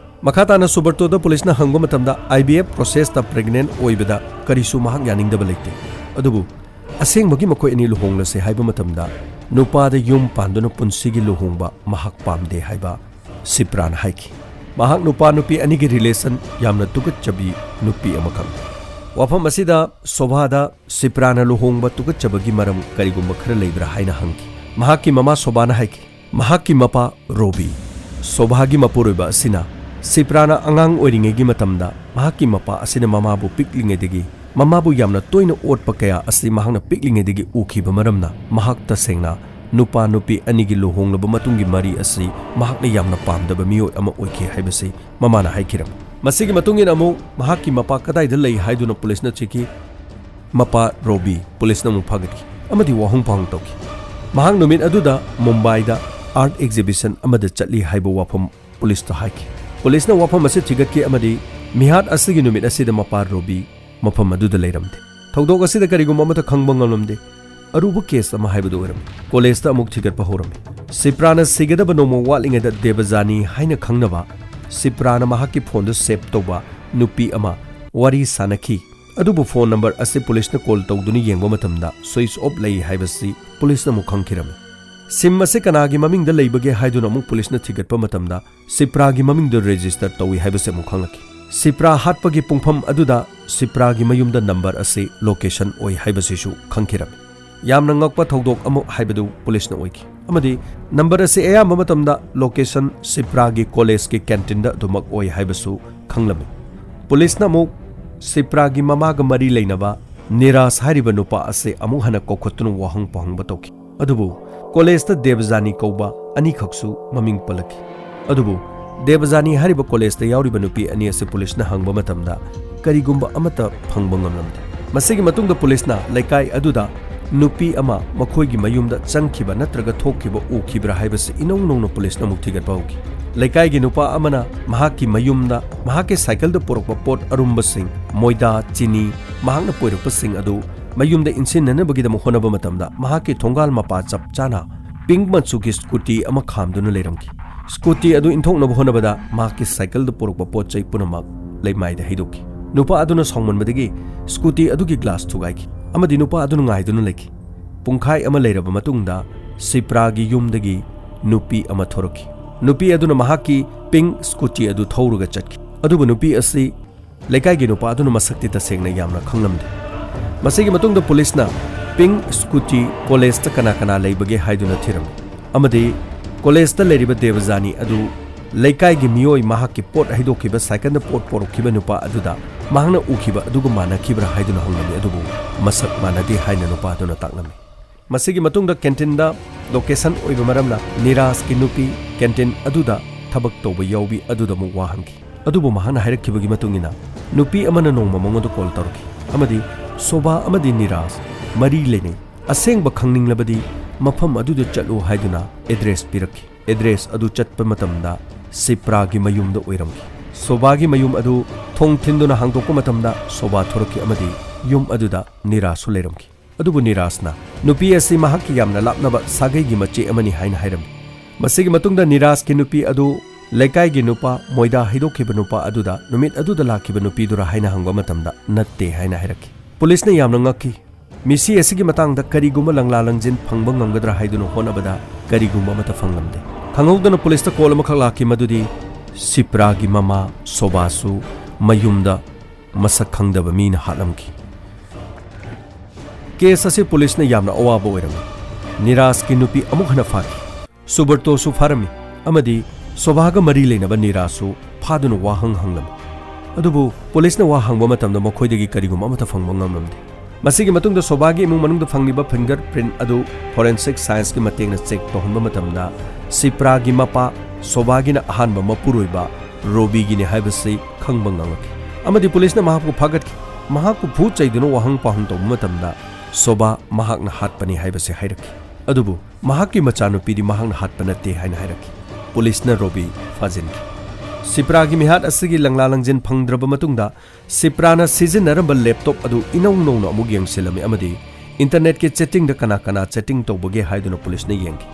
ꯃꯈꯥ ꯇꯥꯅ ꯁꯨꯕꯔꯇꯣꯗ ꯄꯨꯂꯤꯁꯅ ꯍꯪꯕ ꯃꯇꯝꯗ ꯑꯥꯏ ꯕꯤ ꯑꯦꯐ processꯇ pregnant ꯑꯣꯏꯕꯗ ꯀꯔꯤꯁꯨ ꯃꯍꯥꯛ ꯌꯥꯅꯤꯡꯗꯕ ꯂꯩꯇꯦ꯫ ꯑꯗꯨꯕꯨ ꯑꯁꯦꯡꯕꯒꯤ ꯃꯈꯣꯏ ꯑꯅꯤ ꯂꯨꯍꯣꯡꯂꯁꯦ ꯍꯥꯏꯕ ꯃꯇꯝꯗ ꯅꯨꯄꯥꯗ ꯌꯨꯝ ꯄꯥꯟꯗꯨꯅ ꯄꯨꯟꯁꯤꯒꯤ ꯂꯨꯍꯣꯡꯕ ꯃꯍꯥꯛ ꯄꯥꯝꯗꯦ ꯍꯥꯏꯕ ꯁꯤꯄ꯭ꯔꯥꯅ ꯍꯥꯏꯈꯤ꯫ ꯃꯍꯥꯛ ꯅꯨꯄꯥ ꯅꯨꯄꯤ ꯑꯅꯤꯒꯤ relation ꯌꯥꯝꯅ ꯇꯨꯀꯠꯆꯕꯤ ꯅꯨꯄꯤ ꯑꯃꯈꯛꯅꯤ꯫ ꯋꯥꯐꯝ ꯑꯁꯤꯗ ꯁꯣꯚꯥꯗ ꯁꯤꯄ꯭ꯔꯥꯅ ꯂꯨꯍꯣꯡꯕ ꯇꯨꯀꯠꯆꯕꯒꯤ ꯃꯔꯝ ꯀꯔꯤꯒꯨꯝꯕ ꯈꯔ ꯂꯩꯕ꯭ꯔꯥ ꯍꯥꯏꯅ ꯍꯪꯈꯤ꯫ ꯃꯍꯥꯛꯀꯤ ꯃꯃꯥ ꯁꯣꯚꯥꯅ ꯍꯥꯏꯈꯤ, ꯃꯍꯥꯛꯀꯤ ꯃꯄꯥ ꯔꯣꯕꯤ, ꯁꯣꯚꯥꯒꯤ ꯃꯄꯨꯔꯣꯏꯕ ꯑꯁꯤꯅ ꯁꯤꯄ꯭ꯔꯥꯅ ꯑꯉꯥꯡ ꯑꯣꯏꯔꯤꯉꯩꯒꯤ ꯃꯇꯝꯗ ꯃꯍꯥꯛꯀꯤ ꯃꯄꯥ ꯑꯁꯤꯅ ꯃꯃꯥꯕꯨ ꯄꯤꯛꯂꯤꯉꯩꯗꯒꯤ, ꯃꯃꯥꯕꯨ ꯌꯥꯝꯅ ꯇꯣꯏꯅ ꯑꯣꯠꯄ ꯀꯌꯥ ꯑꯁꯤ ꯃꯍꯥꯛꯅ ꯄꯤꯛꯂꯤꯉꯩꯗꯒꯤ ꯎꯈꯤꯕ ꯃꯔꯝꯅ ꯃꯍꯥꯛ ꯇꯁꯦꯡꯅ ꯅꯨꯄꯥ ꯅꯨꯄꯤ ꯑꯅꯤꯒꯤ ꯂꯨꯍꯣꯡꯂꯕ ꯃꯇꯨꯡꯒꯤ ꯃꯔꯤ ꯑꯁꯤ ꯃꯍꯥꯛꯅ ꯌꯥꯝꯅ ꯄꯥꯝꯗꯕ ꯃꯤꯑꯣꯏ ꯑꯃ ꯑꯣꯏꯈꯤ ꯍꯥꯏꯕꯁꯤ ꯃꯃꯥꯅ ꯍꯥꯏꯈꯤꯔꯝꯃꯤ꯫ ꯃꯁꯤꯒꯤ ꯃꯇꯨꯡ ꯏꯟꯅ ꯑꯃꯨꯛ ꯃꯍꯥꯛꯀꯤ ꯃꯄꯥ ꯀꯗꯥꯏꯗ ꯂꯩ ꯍꯥꯏꯗꯨꯅ ꯄꯨꯂꯤꯁꯅ ꯊꯤꯈꯤ꯫ ꯃꯄꯥ ꯔꯣꯕꯤ ꯄꯨꯂꯤꯁꯅ ꯑꯃꯨꯛ ꯐꯥꯒꯠꯈꯤ ꯑꯃꯗꯤ ꯋꯥꯍꯪ ꯄꯥꯎꯍꯪ ꯇꯧꯈꯤ꯫ ꯃꯍꯥꯛ ꯅꯨꯃꯤꯠ ꯑꯗꯨꯗ ꯃꯨꯝꯕꯥꯏꯗ art exhibition ꯑꯃꯗ ꯆꯠꯂꯤ ꯍꯥꯏꯕ ꯋꯥꯐꯝ ꯄꯨꯂꯤꯁꯇ ꯍꯥꯏꯈꯤ꯫ ꯄꯨꯂꯤꯁꯅ ꯋꯥꯐꯝ ꯑꯁꯤ ꯊꯤꯒꯠꯈꯤ ꯑꯃꯗꯤ ꯃꯤꯍꯥꯠ ꯑꯁꯤꯒꯤ ꯅꯨꯃꯤꯠ ꯑꯁꯤꯗ ꯃꯄꯥ ꯔꯣꯕꯤ ꯃꯐꯝ ꯑꯗꯨꯗ ꯂꯩꯔꯝꯗꯦ꯫ ꯊꯧꯗꯣꯛ ꯑꯁꯤꯗ ꯀꯔꯤꯒꯨꯝꯕ ꯑꯃꯠꯇ ꯈꯪꯕ ꯉꯝꯂꯝꯗꯦ꯫ ꯑꯔꯨꯕ case ꯑꯃ ꯍꯥꯏꯕꯗꯨ ꯑꯣꯏꯔꯝꯃꯤ꯫ ꯀꯣꯂꯦꯖꯇ ꯑꯃꯨꯛ ꯊꯤꯒꯠꯄ ꯍꯧꯔꯝꯃꯤ꯫ ꯁꯤꯄ꯭ꯔꯥꯅ ꯁꯤꯒꯗꯕ ꯅꯣꯡꯃ ꯋꯥꯠꯂꯤꯉꯩꯗ ꯗꯦꯕꯖꯥꯅꯤ ꯍꯥꯏꯅ ꯈꯪꯅꯕ ꯁꯤꯄ꯭ꯔꯥꯅ ꯃꯍꯥꯛꯀꯤ phoneꯗ save ꯇꯧꯕ ꯅꯨꯄꯤ ꯑꯃ ꯋꯥꯔꯤ ꯁꯥꯅꯈꯤ꯫ ꯑꯗꯨꯕꯨ phone number ꯑꯁꯤ ꯄꯨꯂꯤꯁꯅ call ꯇꯧꯗꯨꯅ ꯌꯦꯡꯕ ꯃꯇꯝꯗ switch off ꯂꯩ ꯍꯥꯏꯕꯁꯤ ꯄꯨꯂꯤꯁꯅ ꯑꯃꯨꯛ ꯈꯪꯈꯤꯔꯝꯃꯤ꯫ SIM ꯑꯁꯤ ꯀꯅꯥꯒꯤ ꯃꯃꯤꯡꯗ ꯂꯩꯕꯒꯦ ꯍꯥꯏꯗꯨꯅ ꯑꯃꯨꯛ ꯄꯨꯂꯤꯁꯅ ꯊꯤꯒꯠꯄ ꯃꯇꯝꯗ ꯁꯤꯄ꯭ꯔꯥꯒꯤ ꯃꯃꯤꯡꯗ register ꯇꯧꯏ ꯍꯥꯏꯕꯁꯤ ꯑꯃꯨꯛ ꯈꯪꯂꯛꯈꯤ꯫ ꯁꯤꯄ꯭ꯔꯥ ꯍꯥꯠꯄꯒꯤ ꯄꯨꯡꯐꯝ ꯑꯗꯨꯗ ꯁꯤꯄ꯭ꯔꯥꯒꯤ ꯃꯌꯨꯝꯗ number ꯑꯁꯤ location ꯑꯣꯏ ꯍꯥꯏꯕꯁꯤꯁꯨ ꯈꯪꯈꯤꯔꯝꯃꯤ꯫ ꯌꯥꯝꯅ ꯉꯛꯄ ꯊꯧꯗꯣꯛ ꯑꯃ ꯍꯥꯏꯕꯗꯨ ꯄꯨꯂꯤꯁꯅ ꯑꯣꯏꯈꯤ ꯑꯃꯗꯤ number ꯑꯁꯤ ꯑꯌꯥꯝꯕ ꯃꯇꯝꯗ location ꯁꯤꯄ꯭ꯔꯥꯒꯤ ꯀꯣꯂꯦꯖꯀꯤ canteenꯗ ꯑꯗꯨꯃꯛ ꯑꯣꯏ ꯍꯥꯏꯕꯁꯨ ꯈꯪꯂꯝꯃꯤ꯫ ꯄꯨꯂꯤꯁꯅ ꯑꯃꯨꯛ ꯁꯤꯄ꯭ꯔꯥꯒꯤ ꯃꯃꯥꯒ ꯃꯔꯤ ꯂꯩꯅꯕ ꯅꯤꯔꯥꯖ ꯍꯥꯏꯔꯤꯕ ꯅꯨꯄꯥ ꯑꯁꯤ ꯑꯃꯨꯛ ꯍꯟꯅ ꯀꯧꯈꯠꯇꯨꯅ ꯋꯥꯍꯪ ꯄꯥꯎꯍꯪꯕ ꯇꯧꯈꯤ꯫ ꯑꯗꯨꯕꯨ ꯀꯣꯂꯦꯖꯇ ꯗꯦꯕꯖꯥꯅꯤ ꯀꯧꯕ ꯑꯅꯤꯈꯛꯁꯨ ꯃꯃꯤꯡ ꯄꯜꯂꯛꯈꯤ꯫ ꯑꯗꯨꯕꯨ ꯗꯦꯕꯖꯥꯅꯤ ꯍꯥꯏꯔꯤꯕ ꯀꯣꯂꯦꯖꯇ ꯌꯥꯎꯔꯤꯕ ꯅꯨꯄꯤ ꯑꯅꯤ ꯑꯁꯤ ꯄꯨꯂꯤꯁꯅ ꯍꯪꯕ ꯃꯇꯝꯗ ꯀꯔꯤꯒꯨꯝꯕ ꯑꯃꯠꯇ ꯐꯪꯕ ꯉꯝꯂꯝꯗꯦ꯫ ꯃꯁꯤꯒꯤ ꯃꯇꯨꯡꯗ ꯄꯨꯂꯤꯁꯅ ꯂꯩꯀꯥꯏ ꯑꯗꯨꯗ ꯅꯨꯄꯤ ꯑꯃ ꯃꯈꯣꯏꯒꯤ ꯃꯌꯨꯝꯗ ꯆꯪꯈꯤꯕ ꯅꯠꯇ꯭ꯔꯒ ꯊꯣꯛꯈꯤꯕ ꯎꯈꯤꯕ꯭ꯔꯥ ꯍꯥꯏꯕꯁꯤ ꯏꯅꯧ ꯅꯧꯅ ꯄꯨꯂꯤꯁꯅ ꯑꯃꯨꯛ ꯊꯤꯒꯠꯄ ꯍꯧꯈꯤ꯫ ꯂꯩꯀꯥꯏꯒꯤ ꯅꯨꯄꯥ ꯑꯃꯅ ꯃꯍꯥꯛꯀꯤ ꯃꯌꯨꯝꯗ ꯃꯍꯥꯛꯀꯤ cycleꯗ ꯄꯨꯔꯛꯄ ꯄꯣꯠ ꯑꯔꯨꯝꯕꯁꯤꯡ, ꯃꯣꯏꯗꯥ, ꯆꯤꯅꯤ, ꯃꯍꯥꯛꯅ ꯄꯨꯔꯛꯄꯁꯤꯡ ꯑꯗꯨ ꯃꯌꯨꯝꯗ ꯏꯟꯁꯤꯟꯅꯅꯕꯒꯤꯗꯃꯛ ꯍꯣꯠꯅꯕ ꯃꯇꯝꯗ ꯃꯍꯥꯛꯀꯤ ꯊꯣꯡꯒꯥꯜ ꯃꯄꯥ ꯆꯞ ꯆꯥꯅ pink ꯃꯆꯨꯒꯤ scooty ꯑꯃ ꯈꯥꯝꯗꯨꯅ ꯂꯩꯔꯝꯈꯤ꯫ Scooty ꯑꯗꯨ ꯏꯟꯊꯣꯛꯅꯕ ꯍꯣꯠꯅꯕꯗ ꯃꯍꯥꯛꯀꯤ cycleꯗ ꯄꯨꯔꯛꯄ ꯄꯣꯠ ꯆꯩ ꯄꯨꯝꯅꯃꯛ ꯂꯩꯃꯥꯏꯗ ꯍꯩꯗꯣꯛꯈꯤ꯫ ꯅꯨꯄꯥ ꯑꯗꯨꯅ ꯁꯥꯎꯃꯟꯕꯗꯒꯤ scooty ꯑꯗꯨꯒꯤ glass ꯊꯨꯒꯥꯏꯈꯤ ꯑꯃꯗꯤ ꯅꯨꯄꯥ ꯑꯗꯨꯅ ꯉꯥꯏꯗꯨꯅ ꯂꯩꯈꯤ꯫ ꯄꯨꯡꯈꯥꯏ ꯑꯃ ꯂꯩꯔꯕ ꯃꯇꯨꯡꯗ ꯁꯤꯄ꯭ꯔꯥꯒꯤ ꯌꯨꯝꯗꯒꯤ ꯅꯨꯄꯤ ꯑꯃ ꯊꯣꯔꯛꯈꯤ꯫ ꯅꯨꯄꯤ ꯑꯗꯨꯅ ꯃꯍꯥꯛꯀꯤ pink scooty ꯑꯗꯨ ꯊꯧꯔꯒ ꯆꯠꯈꯤ꯫ ꯑꯗꯨꯕꯨ ꯅꯨꯄꯤ ꯑꯁꯤ ꯂꯩꯀꯥꯏꯒꯤ ꯅꯨꯄꯥ ꯑꯗꯨꯅ ꯃꯁꯛꯇꯤ ꯇꯁꯦꯡꯅ ꯌꯥꯝꯅ ꯈꯪꯂꯝꯗꯦ꯫ ꯃꯁꯤꯒꯤ ꯃꯇꯨꯡꯗ ꯄꯨꯂꯤꯁꯅ pink scooty ꯀꯣꯂꯦꯖꯇ ꯀꯅꯥ ꯀꯅꯥ ꯂꯩꯕꯒꯦ ꯍꯥꯏꯗꯨꯅ ꯊꯤꯔꯝꯃꯤ ꯑꯃꯗꯤ ꯀꯣꯂꯦꯖꯇ ꯂꯩꯔꯤꯕ ꯗꯦꯕꯖꯥꯅꯤ ꯑꯗꯨ ꯂꯩꯀꯥꯏꯒꯤ ꯃꯤꯑꯣꯏ ꯃꯍꯥꯛꯀꯤ ꯄꯣꯠ ꯍꯩꯗꯣꯛꯈꯤꯕ cycleꯗ ꯄꯣꯠ ꯄꯣꯔꯛꯈꯤꯕ ꯅꯨꯄꯥ ꯑꯗꯨꯗ ꯃꯍꯥꯛꯅ ꯎꯈꯤꯕ ꯑꯗꯨꯒ ꯃꯥꯟꯅꯈꯤꯕ꯭ꯔꯥ ꯍꯥꯏꯗꯨꯅ ꯍꯪꯂꯝꯃꯤ, ꯑꯗꯨꯕꯨ ꯃꯁꯛ ꯃꯥꯟꯅꯗꯦ ꯍꯥꯏꯅ ꯅꯨꯄꯥ ꯑꯗꯨꯅ ꯇꯥꯛꯂꯝꯃꯤ꯫ ꯃꯁꯤꯒꯤ ꯃꯇꯨꯡꯗ canteenꯗ location ꯑꯣꯏꯕ ꯃꯔꯝꯅ ꯅꯤꯔꯥꯖꯀꯤ ꯅꯨꯄꯤ canteen ꯑꯗꯨꯗ ꯊꯕꯛ ꯇꯧꯕ ꯌꯥꯎꯕꯤ ꯑꯗꯨꯗ ꯑꯃꯨꯛ ꯋꯥ ꯍꯪꯈꯤ꯫ ꯑꯗꯨꯕꯨ ꯃꯍꯥꯛꯅ ꯍꯥꯏꯔꯛꯈꯤꯕꯒꯤ ꯃꯇꯨꯡ ꯏꯟꯅ ꯅꯨꯄꯤ ꯑꯃꯅ ꯅꯣꯡꯃ ꯃꯉꯣꯟꯗ call ꯇꯧꯔꯛꯈꯤ ꯑꯃꯗꯤ ꯁꯣꯚꯥ ꯑꯃꯗꯤ ꯅꯤꯔꯥꯖ ꯃꯔꯤ ꯂꯩꯅꯩ꯫ ꯑꯁꯦꯡꯕ ꯈꯪꯅꯤꯡꯂꯕꯗꯤ ꯃꯐꯝ ꯑꯗꯨꯗ ꯆꯠꯂꯨ ꯍꯥꯏꯗꯨꯅ ꯑꯦꯗ꯭ꯔꯦꯁ ꯄꯤꯔꯛꯈꯤ꯫ ꯑꯦꯗ꯭ꯔꯦꯁ ꯑꯗꯨ ꯆꯠꯄ ꯃꯇꯝꯗ ꯁꯤꯄ꯭ꯔꯥꯒꯤ ꯃꯌꯨꯝꯗ ꯑꯣꯏꯔꯝꯈꯤ꯫ ꯁꯣꯚꯥꯒꯤ ꯃꯌꯨꯝ ꯑꯗꯨ ꯊꯣꯡ ꯊꯤꯟꯗꯨꯅ ꯍꯥꯡꯗꯣꯛꯄ ꯃꯇꯝꯗ ꯁꯣꯚꯥ ꯊꯣꯔꯛꯈꯤ ꯑꯃꯗꯤ ꯌꯨꯝ ꯑꯗꯨꯗ ꯅꯤꯔꯥꯖꯁꯨ ꯂꯩꯔꯝꯈꯤ꯫ ꯑꯗꯨꯕꯨ ꯅꯤꯔꯥꯖꯅ ꯅꯨꯄꯤ ꯑꯁꯤ ꯃꯍꯥꯛꯀꯤ ꯌꯥꯝꯅ ꯂꯥꯞꯅꯕ ꯁꯥꯒꯩꯒꯤ ꯃꯆꯦ ꯑꯃꯅꯤ ꯍꯥꯏꯅ ꯍꯥꯏꯔꯝꯃꯤ꯫ ꯃꯁꯤꯒꯤ ꯃꯇꯨꯡꯗ ꯅꯤꯔꯥꯖꯀꯤ ꯅꯨꯄꯤ ꯑꯗꯨ ꯂꯩꯀꯥꯏꯒꯤ ꯅꯨꯄꯥ, ꯃꯣꯏꯗꯥ ꯍꯩꯗꯣꯛꯈꯤꯕ ꯅꯨꯄꯥ ꯑꯗꯨꯗ ꯅꯨꯃꯤꯠ ꯑꯗꯨꯗ ꯂꯥꯛꯈꯤꯕ ꯅꯨꯄꯤꯗꯨꯔ ꯍꯥꯏꯅ ꯍꯪꯕ ꯃꯇꯝꯗ ꯅꯠꯇꯦ ꯍꯥꯏꯅ ꯍꯥꯏꯔꯛꯈꯤ꯫ ꯄꯨꯂꯤꯁꯅ ꯌꯥꯝꯅ ꯉꯛꯈꯤ꯫ ꯃꯤꯁꯤ ꯑꯁꯤꯒꯤ ꯃꯇꯥꯡꯗ ꯀꯔꯤꯒꯨꯝꯕ ꯂꯪꯂꯥ ꯂꯪꯖꯤꯟ ꯐꯪꯕ ꯉꯝꯒꯗ꯭ꯔꯥ ꯍꯥꯏꯗꯨꯅ ꯍꯣꯠꯅꯕꯗ ꯀꯔꯤꯒꯨꯝꯕ ꯑꯃꯠꯇ ꯐꯪꯂꯝꯗꯦ꯫ ꯈꯪꯍꯧꯗꯅ ꯄꯨꯂꯤꯁꯇ ꯀꯣꯜ ꯑꯃꯈꯛ ꯂꯥꯛꯈꯤ, ꯃꯗꯨꯗꯤ ꯁꯤꯄ꯭ꯔꯥꯒꯤ ꯃꯃꯥ ꯁꯣꯕꯥꯁꯨ ꯃꯌꯨꯝꯗ ꯃꯁꯛ ꯈꯪꯗꯕ ꯃꯤꯅ ꯍꯥꯠꯂꯝꯈꯤ꯫ ꯀꯦꯁ ꯑꯁꯤ ꯄꯨꯂꯤꯁꯅ ꯌꯥꯝꯅ ꯑꯋꯥꯕ ꯑꯣꯏꯔꯝꯃꯤ꯫ ꯅꯤꯔꯥꯖꯀꯤ ꯅꯨꯄꯤ ꯑꯃꯨꯛ ꯍꯟꯅ ꯐꯥꯈꯤ꯫ ꯁꯨꯕ꯭ꯔꯇꯣꯁꯨ ꯐꯥꯔꯝꯃꯤ ꯑꯃꯗꯤ ꯁꯣꯚꯥꯒ ꯃꯔꯤ ꯂꯩꯅꯕ ꯅꯤꯔꯥꯖꯁꯨ ꯐꯥꯗꯨꯅ ꯋꯥꯍꯪ ꯍꯪꯂꯝꯃꯤ꯫ ꯑꯗꯨꯕꯨ ꯄꯨꯂꯤꯁꯅ ꯋꯥ ꯍꯪꯕ ꯃꯇꯝꯗ ꯃꯈꯣꯏꯗꯒꯤ ꯀꯔꯤꯒꯨꯝꯕ ꯑꯃꯠꯇ ꯐꯪꯕ ꯉꯝꯂꯝꯗꯦ꯫ ꯃꯁꯤꯒꯤ ꯃꯇꯨꯡꯗ ꯁꯣꯚꯥꯒꯤ ꯏꯃꯨꯡ ꯃꯅꯨꯡꯗ ꯐꯪꯂꯤꯕ ꯐꯤꯡꯒꯔ ꯄ꯭ꯔꯤꯟꯠ ꯑꯗꯨ ꯐꯣꯔꯦꯟꯁꯤꯛ ꯁꯥꯏꯟꯁꯀꯤ ꯃꯇꯦꯡꯅ ꯆꯦꯛ ꯇꯧꯍꯟꯕ ꯃꯇꯝꯗ ꯁꯤꯄ꯭ꯔꯥꯒꯤ ꯃꯄꯥ ꯁꯣꯚꯥꯒꯤꯅ ꯑꯍꯥꯟꯕ ꯃꯄꯨꯔꯣꯏꯕ ꯔꯣꯕꯤꯒꯤꯅꯤ ꯍꯥꯏꯕꯁꯤ ꯈꯪꯕ ꯉꯝꯂꯛꯈꯤ ꯑꯃꯗꯤ ꯄꯨꯂꯤꯁꯅ ꯃꯍꯥꯛꯄꯨ ꯐꯥꯒꯠꯈꯤ꯫ ꯃꯍꯥꯛꯄꯨ ꯐꯨ ꯆꯩꯗꯨꯅ ꯋꯥꯍꯪ ꯄꯥꯎꯍꯪ ꯇꯧꯕ ꯃꯇꯝꯗ ꯁꯣꯚꯥ ꯃꯍꯥꯛꯅ ꯍꯥꯠꯄꯅꯤ ꯍꯥꯏꯕꯁꯤ ꯍꯥꯏꯔꯛꯈꯤ꯫ ꯑꯗꯨꯕꯨ ꯃꯍꯥꯛꯀꯤ ꯃꯆꯥꯅꯨꯄꯤꯗꯤ ꯃꯍꯥꯛꯅ ꯍꯥꯠꯄ ꯅꯠꯇꯦ ꯍꯥꯏꯅ ꯍꯥꯏꯔꯛꯈꯤ꯫ ꯄꯨꯂꯤꯁꯅ ꯔꯣꯕꯤ ꯐꯥꯖꯤꯟꯈꯤ꯫ ꯁꯤꯄ꯭ꯔꯥꯒꯤ ꯃꯤꯍꯥꯠ ꯑꯁꯤꯒꯤ ꯂꯪꯂꯥ ꯂꯪꯖꯤꯟ ꯐꯪꯗ꯭ꯔꯕ ꯃꯇꯨꯡꯗ ꯁꯤꯄ꯭ꯔꯥꯅ ꯁꯤꯖꯤꯟꯅꯔꯝꯕ ꯂꯦꯞꯇꯣꯞ ꯑꯗꯨ ꯏꯅꯧ ꯅꯧꯅ ꯑꯃꯨꯛ ꯌꯦꯡꯁꯤꯜꯂꯝꯃꯤ ꯑꯃꯗꯤ ꯏꯟꯇꯔꯅꯦꯠꯀꯤ ꯆꯦꯇꯤꯡꯗ ꯀꯅꯥ ꯀꯅꯥ ꯆꯦꯇꯤꯡ ꯇꯧꯕꯒꯦ ꯍꯥꯏꯗꯨꯅ ꯄꯨꯂꯤꯁꯅ ꯌꯦꯡꯈꯤ꯫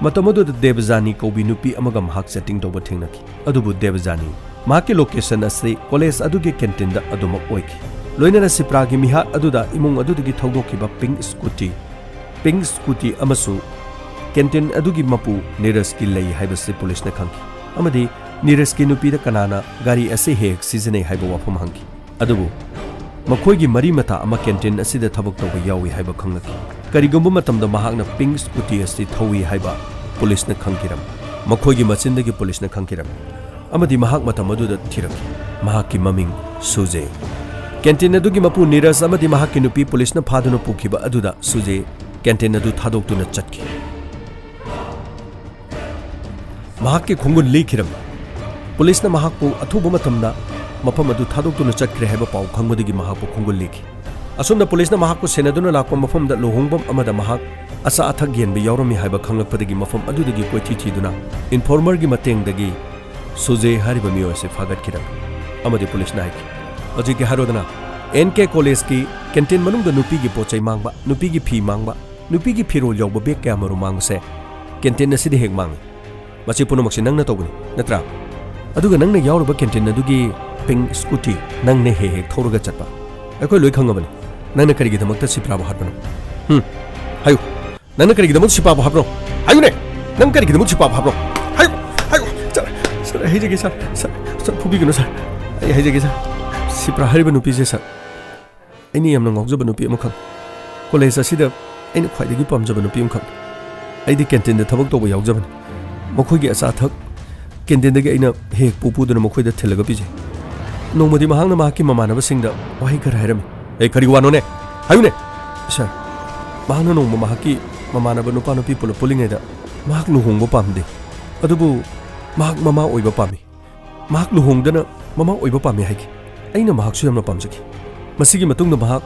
ꯃꯇꯝ ꯑꯗꯨꯗ ꯗꯦꯕꯖꯥꯅꯤ ꯀꯧꯕꯤ ꯅꯨꯄꯤ ꯑꯃꯒ ꯃꯍꯥꯛ ꯆꯦꯇꯤꯡ ꯇꯧꯕ ꯊꯦꯡꯅꯈꯤ꯫ ꯑꯗꯨꯕꯨ ꯗꯦꯕꯖꯥꯅꯤ ꯃꯍꯥꯛꯀꯤ ꯂꯣꯀꯦꯁꯟ ꯑꯁꯤ ꯀꯣꯂꯦꯖ ꯑꯗꯨꯒꯤ ꯀꯦꯟꯇꯤꯟꯗ ꯑꯗꯨꯃꯛ ꯑꯣꯏꯈꯤ꯫ ꯂꯣꯏꯅꯅ ꯁꯤꯄ꯭ꯔꯥꯒꯤ ꯃꯤꯍꯥꯠ ꯑꯗꯨꯗ ꯏꯃꯨꯡ ꯑꯗꯨꯗꯒꯤ ꯊꯧꯗꯣꯛꯈꯤꯕ ꯄꯤꯡ ꯁ꯭ꯀꯨꯇꯤ, ꯄꯤꯡ ꯁ꯭ꯀꯨꯇꯤ ꯑꯃꯁꯨ ꯀꯦꯟꯇꯤꯟ ꯑꯗꯨꯒꯤ ꯃꯄꯨ ꯅꯤꯔꯖꯀꯤ ꯂꯩ ꯍꯥꯏꯕꯁꯤ ꯄꯨꯂꯤꯁꯅ ꯈꯪꯈꯤ ꯑꯃꯗꯤ ꯅꯤꯔꯖꯀꯤ ꯅꯨꯄꯤꯗ ꯀꯅꯥꯅ ꯒꯥꯔꯤ ꯑꯁꯤ ꯍꯦꯛ ꯍꯦꯛ ꯁꯤꯖꯤꯟꯅꯩ ꯍꯥꯏꯕ ꯋꯥꯐꯝ ꯍꯪꯈꯤ꯫ ꯑꯗꯨꯕꯨ ꯃꯈꯣꯏꯒꯤ ꯃꯔꯤ ꯃꯇꯥ ꯑꯃ ꯀꯦꯟꯇꯤꯟ ꯑꯁꯤꯗ ꯊꯕꯛ ꯇꯧꯕ ꯌꯥꯎꯏ ꯍꯥꯏꯕ ꯈꯪꯂꯛꯈꯤ꯫ ꯀꯔꯤꯒꯨꯝꯕ ꯃꯇꯝꯗ ꯃꯍꯥꯛꯅ ꯄꯤꯡ ꯁ꯭ꯀꯨꯇꯤ ꯑꯁꯤ ꯊꯧꯏ ꯍꯥꯏꯕ ꯄꯨꯂꯤꯁꯅ ꯈꯪꯈꯤꯔꯝꯃꯤ꯫ ꯃꯈꯣꯏꯒꯤ ꯃꯆꯤꯟꯗꯒꯤ ꯄꯨꯂꯤꯁꯅ ꯈꯪꯈꯤꯔꯝꯃꯤ ꯑꯃꯗꯤ ꯃꯍꯥꯛ ꯃꯇꯝ ꯑꯗꯨꯗ ꯊꯤꯔꯛꯈꯤ꯫ ꯃꯍꯥꯛꯀꯤ ꯃꯃꯤꯡ ꯁꯨꯖꯦ꯫ ꯀꯦꯟꯇꯤꯟ ꯑꯗꯨꯒꯤ ꯃꯄꯨ ꯅꯤꯔꯖ ꯑꯃꯗꯤ ꯃꯍꯥꯛꯀꯤ ꯅꯨꯄꯤ ꯄꯨꯂꯤꯁꯅ ꯐꯥꯗꯨꯅ ꯄꯨꯈꯤꯕ ꯑꯗꯨꯗ ꯁꯨꯖꯦ ꯀꯦꯟꯇꯤꯟ ꯑꯗꯨ ꯊꯥꯗꯣꯛꯇꯨꯅ ꯆꯠꯈꯤ꯫ ꯃꯍꯥꯛꯀꯤ ꯈꯣꯡꯒꯨꯜ ꯂꯤꯈꯤꯔꯝꯃꯤ꯫ ꯄꯨꯂꯤꯁꯅ ꯃꯍꯥꯛꯄꯨ ꯑꯊꯨꯕ ꯃꯇꯝꯗ ꯃꯐꯝ ꯑꯗꯨ ꯊꯥꯗꯣꯛꯇꯨꯅ ꯆꯠꯈ꯭ꯔꯦ ꯍꯥꯏꯕ ꯄꯥꯎ ꯈꯪꯕꯗꯒꯤ ꯃꯍꯥꯛꯄꯨ ꯈꯣꯡꯒꯨꯜ ꯂꯤꯈꯤ꯫ ꯑꯁꯨꯝꯅ ꯄꯨꯂꯤꯁꯅ ꯃꯍꯥꯛꯄꯨ ꯁꯦꯟꯅꯗꯨꯅ ꯂꯥꯛꯄ ꯃꯐꯝꯗ ꯂꯨꯍꯣꯡꯐꯝ ꯑꯃꯗ ꯃꯍꯥꯛ ꯑꯆꯥ ꯑꯊꯛ ꯌꯦꯟꯕ ꯌꯥꯎꯔꯝꯃꯤ ꯍꯥꯏꯕ ꯈꯪꯂꯛꯄꯗꯒꯤ ꯃꯐꯝ ꯑꯗꯨꯗꯒꯤ ꯀꯣꯏꯊꯤ ꯊꯤꯗꯨꯅ ꯏꯟꯐꯣꯔꯃꯔꯒꯤ ꯃꯇꯦꯡꯗꯒꯤ ꯁꯨꯖꯦ ꯍꯥꯏꯔꯤꯕ ꯃꯤꯑꯣꯏ ꯑꯁꯤ ꯐꯥꯒꯠꯈꯤꯔꯝꯃꯤ ꯑꯃꯗꯤ ꯄꯨꯂꯤꯁꯅ ꯍꯥꯏꯈꯤ, "ꯍꯧꯖꯤꯛꯇꯤ ꯍꯥꯏꯔꯣꯗꯅ, ꯑꯦꯟ ꯀꯦ ꯀꯣꯂꯦꯖꯀꯤ ꯀꯦꯟꯇꯤꯟ ꯃꯅꯨꯡꯗ ꯅꯨꯄꯤꯒꯤ ꯄꯣꯠ ꯆꯩ ꯃꯥꯡꯕ, ꯅꯨꯄꯤꯒꯤ ꯐꯤ ꯃꯥꯡꯕ, ꯅꯨꯄꯤꯒꯤ ꯐꯤꯔꯣꯜ ꯌꯥꯎꯕ ꯕꯦꯒ ꯀꯌꯥꯃꯔꯨꯝ ꯃꯥꯡꯕꯁꯦ ꯀꯦꯟꯇꯤꯟ ꯑꯁꯤꯗ ꯍꯦꯛ ꯃꯥꯡꯏ꯫ ꯃꯁꯤ ꯄꯨꯝꯅꯃꯛꯁꯤ ꯅꯪꯅ ꯇꯧꯕꯅꯤ, ꯅꯠꯇ꯭ꯔꯥ? ꯑꯗꯨꯒ ꯅꯪꯅ ꯌꯥꯎꯔꯤꯕ ꯀꯦꯟꯇꯤꯟ ꯑꯗꯨꯒꯤ ꯄꯤꯡ ꯁ꯭ꯀꯨꯇꯤ ꯅꯪꯅ ꯍꯦꯛ ꯍꯦꯛ ꯊꯧꯔꯒ ꯆꯠꯄ ꯑꯩꯈꯣꯏ ꯂꯣꯏ ꯈꯪꯉꯕꯅꯤ꯫ ꯅꯪꯅ ꯀꯔꯤꯒꯤꯗꯃꯛꯇ ꯁꯤꯄ꯭ꯔꯥꯕꯨ ꯍꯥꯠꯄꯅꯣ? ꯍꯨꯝ? ꯍꯥꯏꯌꯨ꯫ ꯅꯪꯅ ꯀꯔꯤꯒꯤꯗꯃꯛ ꯁꯤꯄ꯭ꯔꯥꯕꯨ ꯍꯥꯠꯄꯅꯣ? ꯍꯥꯏꯌꯨꯅꯦ! ꯅꯪ ꯀꯔꯤꯒꯤꯗꯃꯛ ꯁꯤꯄ꯭ꯔꯥꯕꯨ ꯍꯥꯠꯄꯅꯣ? ꯍꯥꯏꯌꯨ! ꯍꯥꯏꯌꯨ! ꯁꯥꯔ, ꯁꯥꯔ, ꯑꯩ ꯍꯥꯏꯖꯒꯦ, ꯁꯥꯔ꯫ ꯁꯥꯔ, ꯁꯥꯔ, ꯐꯨꯕꯤꯒꯅꯨ, ꯁꯥꯔ꯫ ꯑꯩ ꯍꯥꯏꯖꯒꯦ, ꯁꯥꯔ꯫ ꯁꯤꯄ꯭ꯔꯥ ꯍꯥꯏꯔꯤꯕ ꯅꯨꯄꯤꯁꯦ, ꯁꯥꯔ, ꯑꯩꯅ ꯌꯥꯝꯅ ꯉꯥꯎꯖꯕ ꯅꯨꯄꯤ ꯑꯃꯈꯛ, ꯀꯣꯂꯦꯖ ꯑꯁꯤꯗ ꯑꯩꯅ ꯈ꯭ꯋꯥꯏꯗꯒꯤ ꯄꯥꯝꯖꯕ ꯅꯨꯄꯤ ꯑꯃꯈꯛ꯫ ꯑꯩꯗꯤ ꯀꯦꯟꯇꯤꯟꯗ ꯊꯕꯛ ꯇꯧꯕ ꯌꯥꯎꯖꯕꯅꯤ꯫ ꯃꯈꯣꯏꯒꯤ ꯑꯆꯥ ꯑꯊꯛ ꯀꯦꯟꯇꯤꯟꯗꯒꯤ ꯑꯩꯅ ꯍꯦꯛ ꯄꯨ ꯄꯨꯗꯨꯅ ꯃꯈꯣꯏꯗ ꯊꯤꯜꯂꯒ ꯄꯤꯖꯩ꯫ ꯅꯣꯡꯃꯗꯤ ꯃꯍꯥꯛꯅ ꯃꯍꯥꯛꯀꯤ ꯃꯃꯥꯟꯅꯕꯁꯤꯡꯗ ꯋꯥꯍꯩ ꯈꯔ ꯍꯥꯏꯔꯝꯃꯤ꯫ "ꯑꯦ, ꯀꯔꯤ ꯋꯥꯅꯣꯅꯦ? ꯍꯥꯏꯌꯨꯅꯦ!" "ꯁꯥꯔ, ꯃꯍꯥꯛꯅ ꯅꯣꯡꯃ ꯃꯍꯥꯛꯀꯤ ꯃꯃꯥꯟꯅꯕ ꯅꯨꯄꯥ ꯅꯨꯄꯤ ꯄꯨꯂꯞ ꯄꯨꯜꯂꯤꯉꯩꯗ ꯃꯍꯥꯛ ꯂꯨꯍꯣꯡꯕ ꯄꯥꯝꯗꯦ, ꯑꯗꯨꯕꯨ ꯃꯍꯥꯛ ꯃꯃꯥ ꯑꯣꯏꯕ ꯄꯥꯝꯃꯤ꯫ ꯃꯍꯥꯛ ꯂꯨꯍꯣꯡꯗꯅ ꯃꯃꯥ ꯑꯣꯏꯕ ꯄꯥꯝꯃꯤ ꯍꯥꯏꯈꯤ꯫ ꯑꯩꯅ ꯃꯍꯥꯛꯁꯨ ꯌꯥꯝꯅ ꯄꯥꯝꯖꯈꯤ꯫ ꯃꯁꯤꯒꯤ ꯃꯇꯨꯡꯗ ꯃꯍꯥꯛ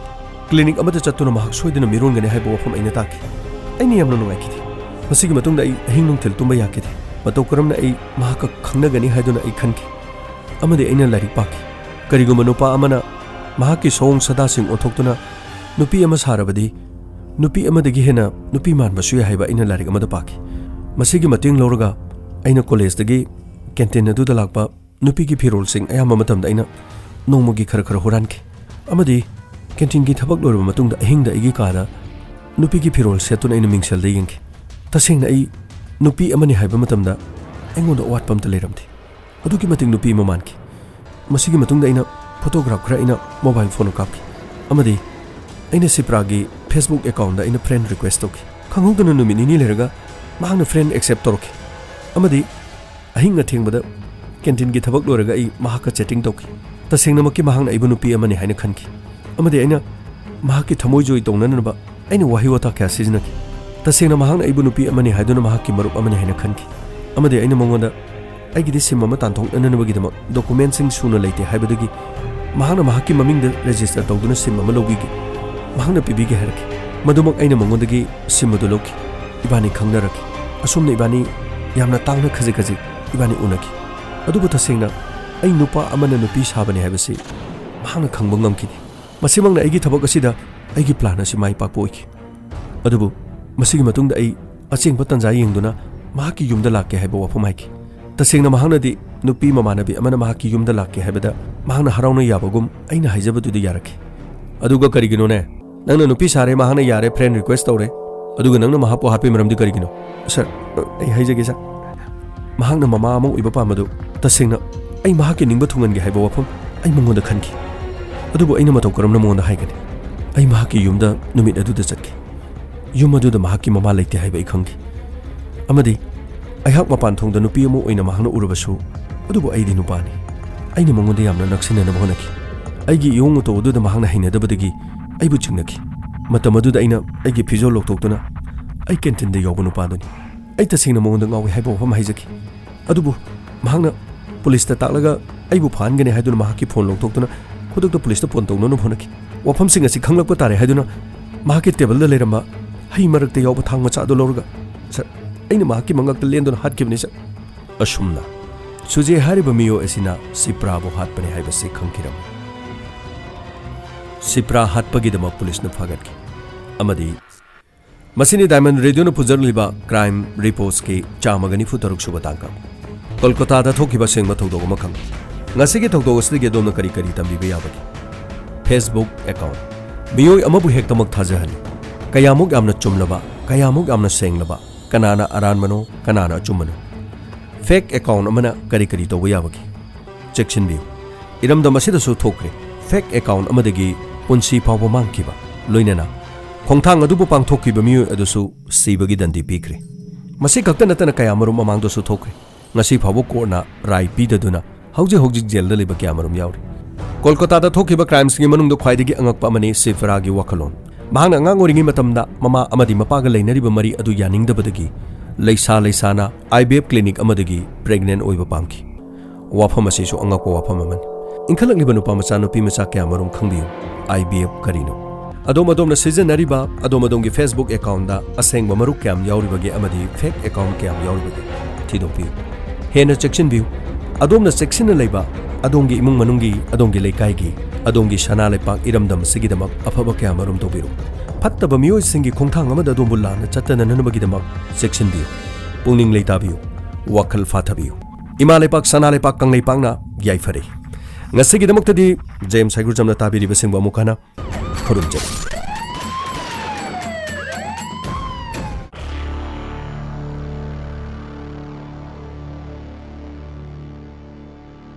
ꯀ꯭ꯂꯤꯅꯤꯛ ꯑꯃꯗ ꯆꯠꯇꯨꯅ ꯃꯍꯥꯛ ꯁꯣꯏꯗꯅ ꯃꯤꯔꯣꯟꯒꯅꯤ ꯍꯥꯏꯕ ꯋꯥꯐꯝ ꯑꯩꯅ ꯇꯥꯈꯤ꯫ ꯑꯩꯅ ꯌꯥꯝꯅ ꯅꯨꯡꯉꯥꯏꯈꯤꯗꯦ꯫ ꯃꯁꯤꯒꯤ ꯃꯇꯨꯡꯗ ꯑꯩ ꯑꯍꯤꯡ ꯅꯨꯡꯊꯤꯜ ꯇꯨꯝꯕ ꯌꯥꯈꯤꯗꯦ꯫ ꯃꯇꯧ ꯀꯔꯝꯅ ꯑꯩ ꯃꯍꯥꯛꯀ ꯈꯪꯅꯒꯅꯤ ꯍꯥꯏꯗꯨꯅ ꯑꯩ ꯈꯟꯈꯤ꯫ ꯑꯃꯗꯤ ꯑꯩꯅ ꯂꯥꯏꯔꯤꯛ ꯄꯥꯈꯤ꯫ ꯀꯔꯤꯒꯨꯝꯕ ꯅꯨꯄꯥ ꯑꯃꯅ ꯃꯍꯥꯛꯀꯤ ꯁꯑꯣꯡ ꯁꯥꯗꯥꯁꯤꯡ ꯑꯣꯟꯊꯣꯛꯇꯨꯅ ꯅꯨꯄꯤ ꯑꯃ ꯁꯥꯔꯕꯗꯤ, ꯅꯨꯄꯤ ꯑꯃꯗꯒꯤ ꯍꯦꯟꯅ ꯅꯨꯄꯤ ꯃꯥꯟꯕꯁꯨ ꯌꯥꯏ ꯍꯥꯏꯕ ꯑꯩꯅ ꯂꯥꯏꯔꯤꯛ ꯑꯃꯗ ꯄꯥꯈꯤ꯫ ꯃꯁꯤꯒꯤ ꯃꯇꯦꯡ ꯂꯧꯔꯒ ꯑꯩꯅ ꯀꯣꯂꯦꯖꯇꯒꯤ ꯀꯦꯟꯇꯤꯟ ꯑꯗꯨꯗ ꯂꯥꯛꯄ ꯅꯨꯄꯤꯒꯤ ꯐꯤꯔꯣꯜꯁꯤꯡ ꯑꯌꯥꯝꯕ ꯃꯇꯝꯗ ꯑꯩꯅ ꯅꯣꯡꯃꯒꯤ ꯈꯔ ꯈꯔ ꯍꯨꯔꯥꯟꯈꯤ꯫ ꯑꯃꯗꯤ ꯀꯦꯟꯇꯤꯟꯒꯤ ꯊꯕꯛ ꯂꯣꯏꯔꯕ ꯃꯇꯨꯡꯗ ꯑꯍꯤꯡꯗ ꯑꯩꯒꯤ ꯀꯥꯗ ꯅꯨꯄꯤꯒꯤ ꯐꯤꯔꯣꯜ ꯁꯦꯠꯇꯨꯅ ꯑꯩꯅ ꯃꯤꯡꯁꯦꯜꯗ ꯌꯦꯡꯈꯤ꯫ ꯇꯁꯦꯡꯅ ꯑꯩ ꯅꯨꯄꯤ ꯑꯃꯅꯤ ꯍꯥꯏꯕ ꯃꯇꯝꯗ ꯑꯩꯉꯣꯟꯗ ꯑꯋꯥꯠꯄ ꯑꯝꯇ ꯂꯩꯔꯝꯗꯦ꯫ ꯑꯗꯨꯛꯀꯤ ꯃꯇꯤꯛ ꯅꯨꯄꯤ ꯑꯃ ꯃꯥꯟꯈꯤ꯫ ꯃꯁꯤꯒꯤ ꯃꯇꯨꯡꯗ ꯑꯩꯅ ꯐꯣꯇꯣꯒ꯭ꯔꯥꯐ ꯈꯔ ꯑꯩꯅ ꯃꯣꯕꯥꯏꯜ ꯐꯣꯟꯗ ꯀꯥꯞꯈꯤ꯫ ꯑꯃꯗꯤ ꯑꯩꯅ ꯁꯤꯄ꯭ꯔꯥꯒꯤ Facebook ꯑꯦꯀꯥꯎꯟꯗ ꯑꯩꯅ ꯐ꯭ꯔꯦꯟ ꯔꯤꯀ꯭ꯋꯦꯁ ꯇꯧꯈꯤ꯫ ꯈꯪꯍꯧꯗꯅ ꯅꯨꯃꯤꯠ ꯅꯤꯅꯤ ꯂꯩꯔꯒ ꯃꯍꯥꯛꯅ ꯐ꯭ꯔꯦꯟ ꯑꯦꯛꯁꯦꯞ ꯇꯧꯔꯛꯈꯤ꯫ ꯑꯃꯗꯤ ꯑꯍꯤꯡ ꯑꯊꯦꯡꯕꯗ ꯀꯦꯟꯇꯤꯟꯒꯤ ꯊꯕꯛ ꯂꯣꯏꯔꯒ ꯑꯩ ꯃꯍꯥꯛꯀ ꯆꯦꯇꯤꯡ ꯇꯧꯈꯤ꯫ ꯇꯁꯦꯡꯅꯃꯛꯀꯤ ꯃꯍꯥꯛꯅ ꯑꯩꯕꯨ ꯅꯨꯄꯤ ꯑꯃꯅꯤ ꯍꯥꯏꯅ ꯈꯟꯈꯤ꯫ ꯑꯃꯗꯤ ꯑꯩꯅ ꯃꯍꯥꯛꯀꯤ ꯊꯃꯣꯏꯖꯣꯏ ꯇꯧꯅꯅꯕ ꯑꯩꯅ ꯋꯥꯍꯩ ꯋꯥꯇꯥ ꯀꯌꯥ ꯁꯤꯖꯤꯟꯅꯈꯤ꯫ ꯇꯁꯦꯡꯅ ꯃꯍꯥꯛꯅ ꯑꯩꯕꯨ ꯅꯨꯄꯤ ꯑꯃꯅꯤ ꯍꯥꯏꯗꯨꯅ ꯃꯍꯥꯛꯀꯤ ꯃꯔꯨꯞ ꯑꯃꯅꯤ ꯍꯥꯏꯅ ꯈꯟꯈꯤ꯫ ꯑꯃꯗꯤ ꯑꯩꯅ ꯃꯉꯣꯟꯗ ꯑꯩꯒꯤꯗꯤ ꯁꯤꯝ ꯑꯃ ꯇꯥꯟꯊꯣꯛꯅꯅꯕꯒꯤꯗꯃꯛ ꯗꯣꯀꯨꯃꯦꯟꯁꯤꯡ ꯁꯨꯅ ꯂꯩꯇꯦ ꯍꯥꯏꯕꯗꯒꯤ ꯃꯍꯥꯛꯅ ꯃꯍꯥꯛꯀꯤ ꯃꯃꯤꯡꯗ ꯔꯦꯖꯤꯁꯇꯔ ꯇꯧꯗꯨꯅ ꯁꯤꯝ ꯑꯃ ꯂꯧꯕꯤꯒꯦ, ꯃꯍꯥꯛꯅ ꯄꯤꯕꯤꯒꯦ ꯍꯥꯏꯔꯛꯈꯤ꯫ ꯃꯗꯨꯃꯛ ꯑꯩꯅ ꯃꯉꯣꯟꯗꯒꯤ ꯁꯤꯝ ꯑꯗꯨ ꯂꯧꯈꯤ꯫ ꯏꯕꯥꯅꯤ ꯈꯪꯅꯔꯛꯈꯤ꯫ ꯑꯁꯨꯝꯅ ꯏꯕꯥꯅꯤ ꯌꯥꯝꯅ ꯇꯥꯡꯅ ꯈꯖꯤꯛ ꯈꯖꯤꯛ ꯏꯕꯥꯅꯤ ꯎꯅꯈꯤ꯫ ꯑꯗꯨꯕꯨ ꯇꯁꯦꯡꯅ ꯑꯩ ꯅꯨꯄꯥ ꯑꯃꯅ ꯅꯨꯄꯤ ꯁꯥꯕꯅꯤ ꯍꯥꯏꯕꯁꯤ ꯃꯍꯥꯛꯅ ꯈꯪꯕ ꯉꯝꯈꯤꯗꯦ꯫ ꯃꯁꯤꯃꯛꯅ ꯑꯩꯒꯤ ꯊꯕꯛ ꯑꯁꯤꯗ ꯑꯩꯒꯤ ꯄ꯭ꯂꯥꯟ ꯑꯁꯤ ꯃꯥꯏ ꯄꯥꯛꯄ ꯑꯣꯏꯈꯤ꯫ ꯑꯗꯨꯕꯨ ꯃꯁꯤꯒꯤ ꯃꯇꯨꯡꯗ ꯑꯩ ꯑꯆꯦꯡꯕ ꯇꯥꯟꯖꯥ ꯌꯦꯡꯗꯨꯅ ꯃꯍꯥꯛꯀꯤ ꯌꯨꯝꯗ ꯂꯥꯛꯀꯦ ꯍꯥꯏꯕ ꯋꯥꯐꯝ ꯍꯥꯏꯈꯤ꯫ ꯇꯁꯦꯡꯅ ꯃꯍꯥꯛꯅꯗꯤ ꯅꯨꯄꯤ ꯃꯃꯥꯟꯅꯕꯤ ꯑꯃꯅ ꯃꯍꯥꯛꯀꯤ ꯌꯨꯝꯗ ꯂꯥꯛꯀꯦ ꯍꯥꯏꯕꯗ ꯃꯍꯥꯛꯅ ꯍꯔꯥꯎꯅ ꯌꯥꯕꯒꯨꯝ ꯑꯩꯅ ꯍꯥꯏꯖꯕꯗꯨꯗ ꯌꯥꯔꯛꯈꯤ꯫ "ꯑꯗꯨꯒ ꯀꯔꯤꯒꯤꯅꯣꯅꯦ? ꯅꯪꯅ ꯅꯨꯄꯤ ꯁꯥꯔꯦ, ꯃꯍꯥꯛꯅ ꯌꯥꯔꯦ, ꯐ꯭ꯔꯦꯟ ꯔꯤꯀ꯭ꯋꯦꯁ ꯇꯧꯔꯦ, ꯑꯗꯨꯒ ꯅꯪꯅ ꯃꯍꯥꯛꯄꯨ ꯍꯥꯠꯄꯒꯤ ꯃꯔꯝꯗꯤ ꯀꯔꯤꯒꯤꯅꯣ?" "ꯁꯥꯔ, ꯑꯩ ꯍꯥꯏꯖꯒꯦ ꯁꯥꯔ, ꯃꯍꯥꯛꯅ ꯃꯃꯥ ꯑꯃ ꯑꯣꯏꯕ ꯄꯥꯝꯕꯗꯨ ꯇꯁꯦꯡꯅ ꯑꯩ ꯃꯍꯥꯛꯀꯤ ꯅꯤꯡꯕ ꯊꯨꯡꯍꯟꯒꯦ ꯍꯥꯏꯕ ꯋꯥꯐꯝ ꯑꯩ ꯃꯉꯣꯟꯗ ꯈꯟꯈꯤ꯫ ꯑꯗꯨꯕꯨ ꯑꯩꯅ ꯃꯇꯧ ꯀꯔꯝꯅ ꯃꯉꯣꯟꯗ ꯍꯥꯏꯒꯅꯤ? ꯑꯩ ꯃꯍꯥꯛꯀꯤ ꯌꯨꯝꯗ ꯅꯨꯃꯤꯠ ꯑꯗꯨꯗ ꯆꯠꯈꯤ꯫ ꯌꯨꯝ ꯑꯗꯨꯗ ꯃꯍꯥꯛꯀꯤ ꯃꯃꯥ ꯂꯩꯇꯦ ꯍꯥꯏꯕ ꯑꯩ ꯈꯪꯈꯤ꯫ ꯑꯃꯗꯤ ꯑꯩꯍꯥꯛ ꯃꯄꯥꯟ ꯊꯣꯡꯗ ꯅꯨꯄꯤ ꯑꯃ ꯑꯣꯏꯅ ꯃꯍꯥꯛꯅ ꯎꯔꯕꯁꯨ, ꯑꯗꯨꯕꯨ ꯑꯩꯗꯤ ꯅꯨꯄꯥꯅꯤ꯫ ꯑꯩꯅ ꯃꯉꯣꯟꯗ ꯌꯥꯝꯅ ꯅꯛꯁꯤꯟꯅꯅꯕ ꯍꯣꯠꯅꯈꯤ꯫ ꯑꯩꯒꯤ ꯏꯑꯣꯡ ꯃꯇꯧ ꯑꯗꯨꯗ ꯃꯍꯥꯛꯅ ꯍꯩꯅꯗꯕꯗꯒꯤ ꯑꯩꯕꯨ ꯆꯤꯡꯅꯈꯤ꯫ ꯃꯇꯝ ꯑꯗꯨꯗ ꯑꯩꯅ ꯑꯩꯒꯤ ꯐꯤꯖꯣꯜ ꯂꯧꯊꯣꯛꯇꯨꯅ ꯑꯩ ꯀꯦꯟꯇꯤꯟꯗ ꯌꯥꯎꯕ ꯅꯨꯄꯥꯗꯨꯅꯤ꯫ ꯑꯩ ꯇꯁꯦꯡꯅ ꯃꯉꯣꯟꯗ ꯉꯥꯎꯏ ꯍꯥꯏꯕ ꯋꯥꯐꯝ ꯍꯥꯏꯖꯈꯤ꯫ ꯑꯗꯨꯕꯨ ꯃꯍꯥꯛꯅ ꯄꯨꯂꯤꯁꯇ ꯇꯥꯛꯂꯒ ꯑꯩꯕꯨ ꯐꯥꯍꯟꯒꯅꯤ ꯍꯥꯏꯗꯨꯅ ꯃꯍꯥꯛꯀꯤ ꯐꯣꯟ ꯂꯧꯊꯣꯛꯇꯨꯅ ꯈꯨꯗꯛꯇ ꯄꯨꯂꯤꯁꯇ ꯐꯣꯟ ꯇꯧꯅꯅꯕ ꯍꯣꯠꯅꯈꯤ꯫ ꯋꯥꯐꯝꯁꯤꯡ ꯑꯁꯤ ꯈꯪꯂꯛꯄ ꯇꯥꯔꯦ ꯍꯥꯏꯗꯨꯅ ꯃꯍꯥꯛꯀꯤ ꯇꯦꯕꯜꯗ ꯂꯩꯔꯝꯕ ꯍꯩ ꯃꯔꯛꯇ ꯌꯥꯎꯕ ꯊꯥꯡ ꯃꯆꯥ ꯑꯗꯨ ꯂꯧꯔꯒ, "ꯁꯥꯔ, ꯑꯩꯅ ꯃꯍꯥꯛꯀꯤ ꯃꯉꯛꯇ ꯂꯦꯟꯗꯨꯅ ꯍꯥꯠꯈꯤꯕꯅꯤ, ꯁꯥꯔ"꯫ ꯑꯁꯨꯝꯅ ꯁꯨꯖꯦ ꯍꯥꯏꯔꯤꯕ ꯃꯤꯑꯣꯏ ꯑꯁꯤꯅ ꯁꯤꯄ꯭ꯔꯥꯕꯨ ꯍꯥꯠꯄꯅꯤ ꯍꯥꯏꯕꯁꯤ ꯈꯪꯈꯤꯔꯝꯃꯤ꯫ ꯁꯤꯄ꯭ꯔꯥ ꯍꯥꯠꯄꯒꯤꯗꯃꯛ ꯄꯨꯂꯤꯁꯅ ꯐꯥꯒꯠꯈꯤ꯫ ꯑꯃꯗꯤ ꯃꯁꯤꯅꯤ ꯗꯥꯏꯃꯟ ꯔꯦꯗꯤꯑꯣꯅ ꯄꯨꯖꯔꯛꯂꯤꯕ ꯀ꯭ꯔꯥꯏꯝ ꯔꯤꯄꯣꯔꯠꯁꯀꯤ ꯆꯥꯝꯃꯒ ꯅꯤꯐꯨ ꯇꯔꯨꯛ ꯁꯨꯕ ꯇꯥꯡꯀꯛ꯫ ꯀꯣꯜꯀꯇꯥꯗ ꯊꯣꯛꯈꯤꯕ ꯑꯁꯦꯡꯕ ꯊꯧꯗꯣꯛ ꯑꯃꯈꯛ꯫ ꯉꯁꯤꯒꯤ ꯊꯧꯗꯣꯛ ꯑꯁꯤꯗꯒꯤ ꯑꯗꯣꯝꯅ ꯀꯔꯤ ꯀꯔꯤ ꯇꯝꯕꯤꯕ ꯌꯥꯕꯒꯦ? Facebook account꯫ ꯃꯤꯑꯣꯏ ꯑꯃꯕꯨ ꯍꯦꯛꯇꯃꯛ ꯊꯥꯖꯍꯜꯂꯤ꯫ ꯀꯌꯥꯃꯨꯛ ꯌꯥꯝꯅ ꯆꯨꯝꯂꯕ, ꯀꯌꯥꯃꯨꯛ ꯌꯥꯝꯅ ꯁꯦꯡꯂꯕ, ꯀꯅꯥꯅ ꯑꯔꯥꯟꯕꯅꯣ, ꯀꯅꯥꯅ ꯑꯆꯨꯝꯕꯅꯣ? Fake account ꯑꯃꯅ ꯀꯔꯤ ꯀꯔꯤ ꯇꯧꯕ ꯌꯥꯕꯒꯦ? ꯆꯦꯛꯁꯤꯟꯕꯤꯌꯨ, ꯏꯔꯝꯗꯝ ꯑꯁꯤꯗꯁꯨ ꯊꯣꯛꯈ꯭ꯔꯦ꯫ Fake account ꯑꯃꯗꯒꯤ ꯄꯨꯟꯁꯤ ꯐꯥꯎꯕ ꯃꯥꯡꯈꯤꯕ, ꯂꯣꯏꯅꯅ ꯈꯣꯡꯊꯥꯡ ꯑꯗꯨꯕꯨ ꯄꯥꯡꯊꯣꯛꯈꯤꯕ ꯃꯤꯑꯣꯏ ꯑꯗꯨꯁꯨ ꯁꯤꯕꯒꯤ ꯗꯟꯗꯤ ꯄꯤꯈ꯭ꯔꯦ꯫ ꯃꯁꯤ ꯈꯛꯇ ꯅꯠꯇꯅ ꯀꯌꯥꯃꯔꯨꯝ ꯃꯃꯥꯡꯗꯁꯨ ꯊꯣꯛꯈ꯭ꯔꯦ꯫ ꯉꯁꯤ ꯐꯥꯎꯕ ꯀꯣꯔꯠꯅ ꯔꯥꯏ ꯄꯤꯗꯗꯨꯅ ꯍꯧꯖꯤꯛ ꯍꯧꯖꯤꯛ ꯖꯦꯜꯗ ꯂꯩꯕ ꯀꯌꯥꯃꯔꯨꯝ ꯌꯥꯎꯔꯤ꯫ ꯀꯣꯜꯀꯇꯥꯗ ꯊꯣꯛꯈꯤꯕ ꯀ꯭ꯔꯥꯏꯝꯁꯤꯡꯒꯤ ꯃꯅꯨꯡꯗ ꯈ꯭ꯋꯥꯏꯗꯒꯤ ꯑꯉꯛꯄ ꯑꯃꯅꯤ ꯁꯤꯐꯔꯥꯒꯤ ꯋꯥꯈꯜꯂꯣꯟ꯫ ꯃꯍꯥꯛꯅ ꯑꯉꯥꯡ ꯑꯣꯏꯔꯤꯉꯩ ꯃꯇꯝꯗ ꯃꯃꯥ ꯑꯃꯗꯤ ꯃꯄꯥꯒ ꯂꯩꯅꯔꯤꯕ ꯃꯔꯤ ꯑꯗꯨ ꯌꯥꯅꯤꯡꯗꯕꯗꯒꯤ ꯂꯩꯁꯥ ꯂꯩꯁꯥꯅ IVF clinic ꯑꯃꯗꯒꯤ pregnant ꯑꯣꯏꯕ ꯄꯥꯝꯈꯤ꯫ ꯋꯥꯐꯝ ꯑꯁꯤꯁꯨ ꯑꯉꯛꯄ ꯋꯥꯐꯝ ꯑꯃꯅꯤ꯫ ꯏꯟꯈꯠꯂꯛꯂꯤꯕ ꯅꯨꯄꯥ ꯃꯆꯥ, ꯅꯨꯄꯤ ꯃꯆꯥ ꯀꯌꯥꯃꯔꯨꯝ ꯈꯪꯕꯤꯌꯨ꯫ ꯑꯥꯏ ꯕꯤ ꯑꯦꯐ ꯀꯔꯤꯅꯣ? ꯑꯗꯣꯝ ꯑꯗꯣꯝꯅ ꯁꯤꯖꯤꯟꯅꯔꯤꯕ ꯑꯗꯣꯝ ꯑꯗꯣꯝꯒꯤ Facebook accountꯗ ꯑꯁꯦꯡꯕ ꯃꯔꯨꯞ ꯀꯌꯥꯝ ꯌꯥꯎꯔꯤꯕꯒꯦ ꯑꯃꯗꯤ fake account ꯀꯌꯥꯝ ꯌꯥꯎꯔꯤꯕꯒꯦ ꯊꯤꯗꯣꯛꯄꯤꯌꯨ꯫ ꯍꯦꯟꯅ ꯆꯦꯛꯁꯤꯟꯕꯤꯌꯨ꯫ ꯑꯗꯣꯝꯅ ꯆꯦꯛꯁꯤꯟꯅ ꯂꯩꯕ, ꯑꯗꯣꯝꯒꯤ ꯏꯃꯨꯡ ꯃꯅꯨꯡꯒꯤ, ꯑꯗꯣꯝꯒꯤ ꯂꯩꯀꯥꯏꯒꯤ, ꯑꯗꯣꯝꯒꯤ ꯁꯅꯥ ꯂꯩꯄꯥꯛ ꯏꯔꯝꯗꯝ ꯑꯁꯤꯒꯤꯗꯃꯛ ꯑꯐꯕ ꯀꯌꯥꯃꯔꯨꯝ ꯇꯧꯕꯤꯔꯨ꯫ ꯐꯠꯇꯕ ꯃꯤꯑꯣꯏꯁꯤꯡꯒꯤ ꯈꯣꯡꯊꯥꯡ ꯑꯃꯗ ꯑꯗꯣꯝꯕꯨ ꯂꯥꯟꯅ ꯆꯠꯇꯅꯅꯕꯒꯤꯗꯃꯛ ꯆꯦꯛꯁꯤꯟꯕꯤꯌꯨ꯫ ꯄꯨꯛꯅꯤꯡ ꯂꯩꯇꯥꯕꯤꯌꯨ꯫ ꯋꯥꯈꯜ ꯐꯥꯊꯕꯤꯌꯨ꯫ ꯏꯃꯥ ꯂꯩꯄꯥꯛ, ꯁꯅꯥ ꯂꯩꯄꯥꯛ ꯀꯪꯂꯩꯄꯥꯛꯅ ꯌꯥꯏꯐꯔꯦ꯫ ꯉꯁꯤꯒꯤꯗꯃꯛꯇꯗꯤ ꯖꯦꯝꯁ ꯍꯩꯒ꯭ꯔꯨꯖꯝꯅ ꯇꯥꯕꯤꯔꯤꯕꯁꯤꯡꯕꯨ ꯑꯃꯨꯛ ꯍꯟꯅ ꯈꯨꯔꯨꯝꯖꯔꯤ꯫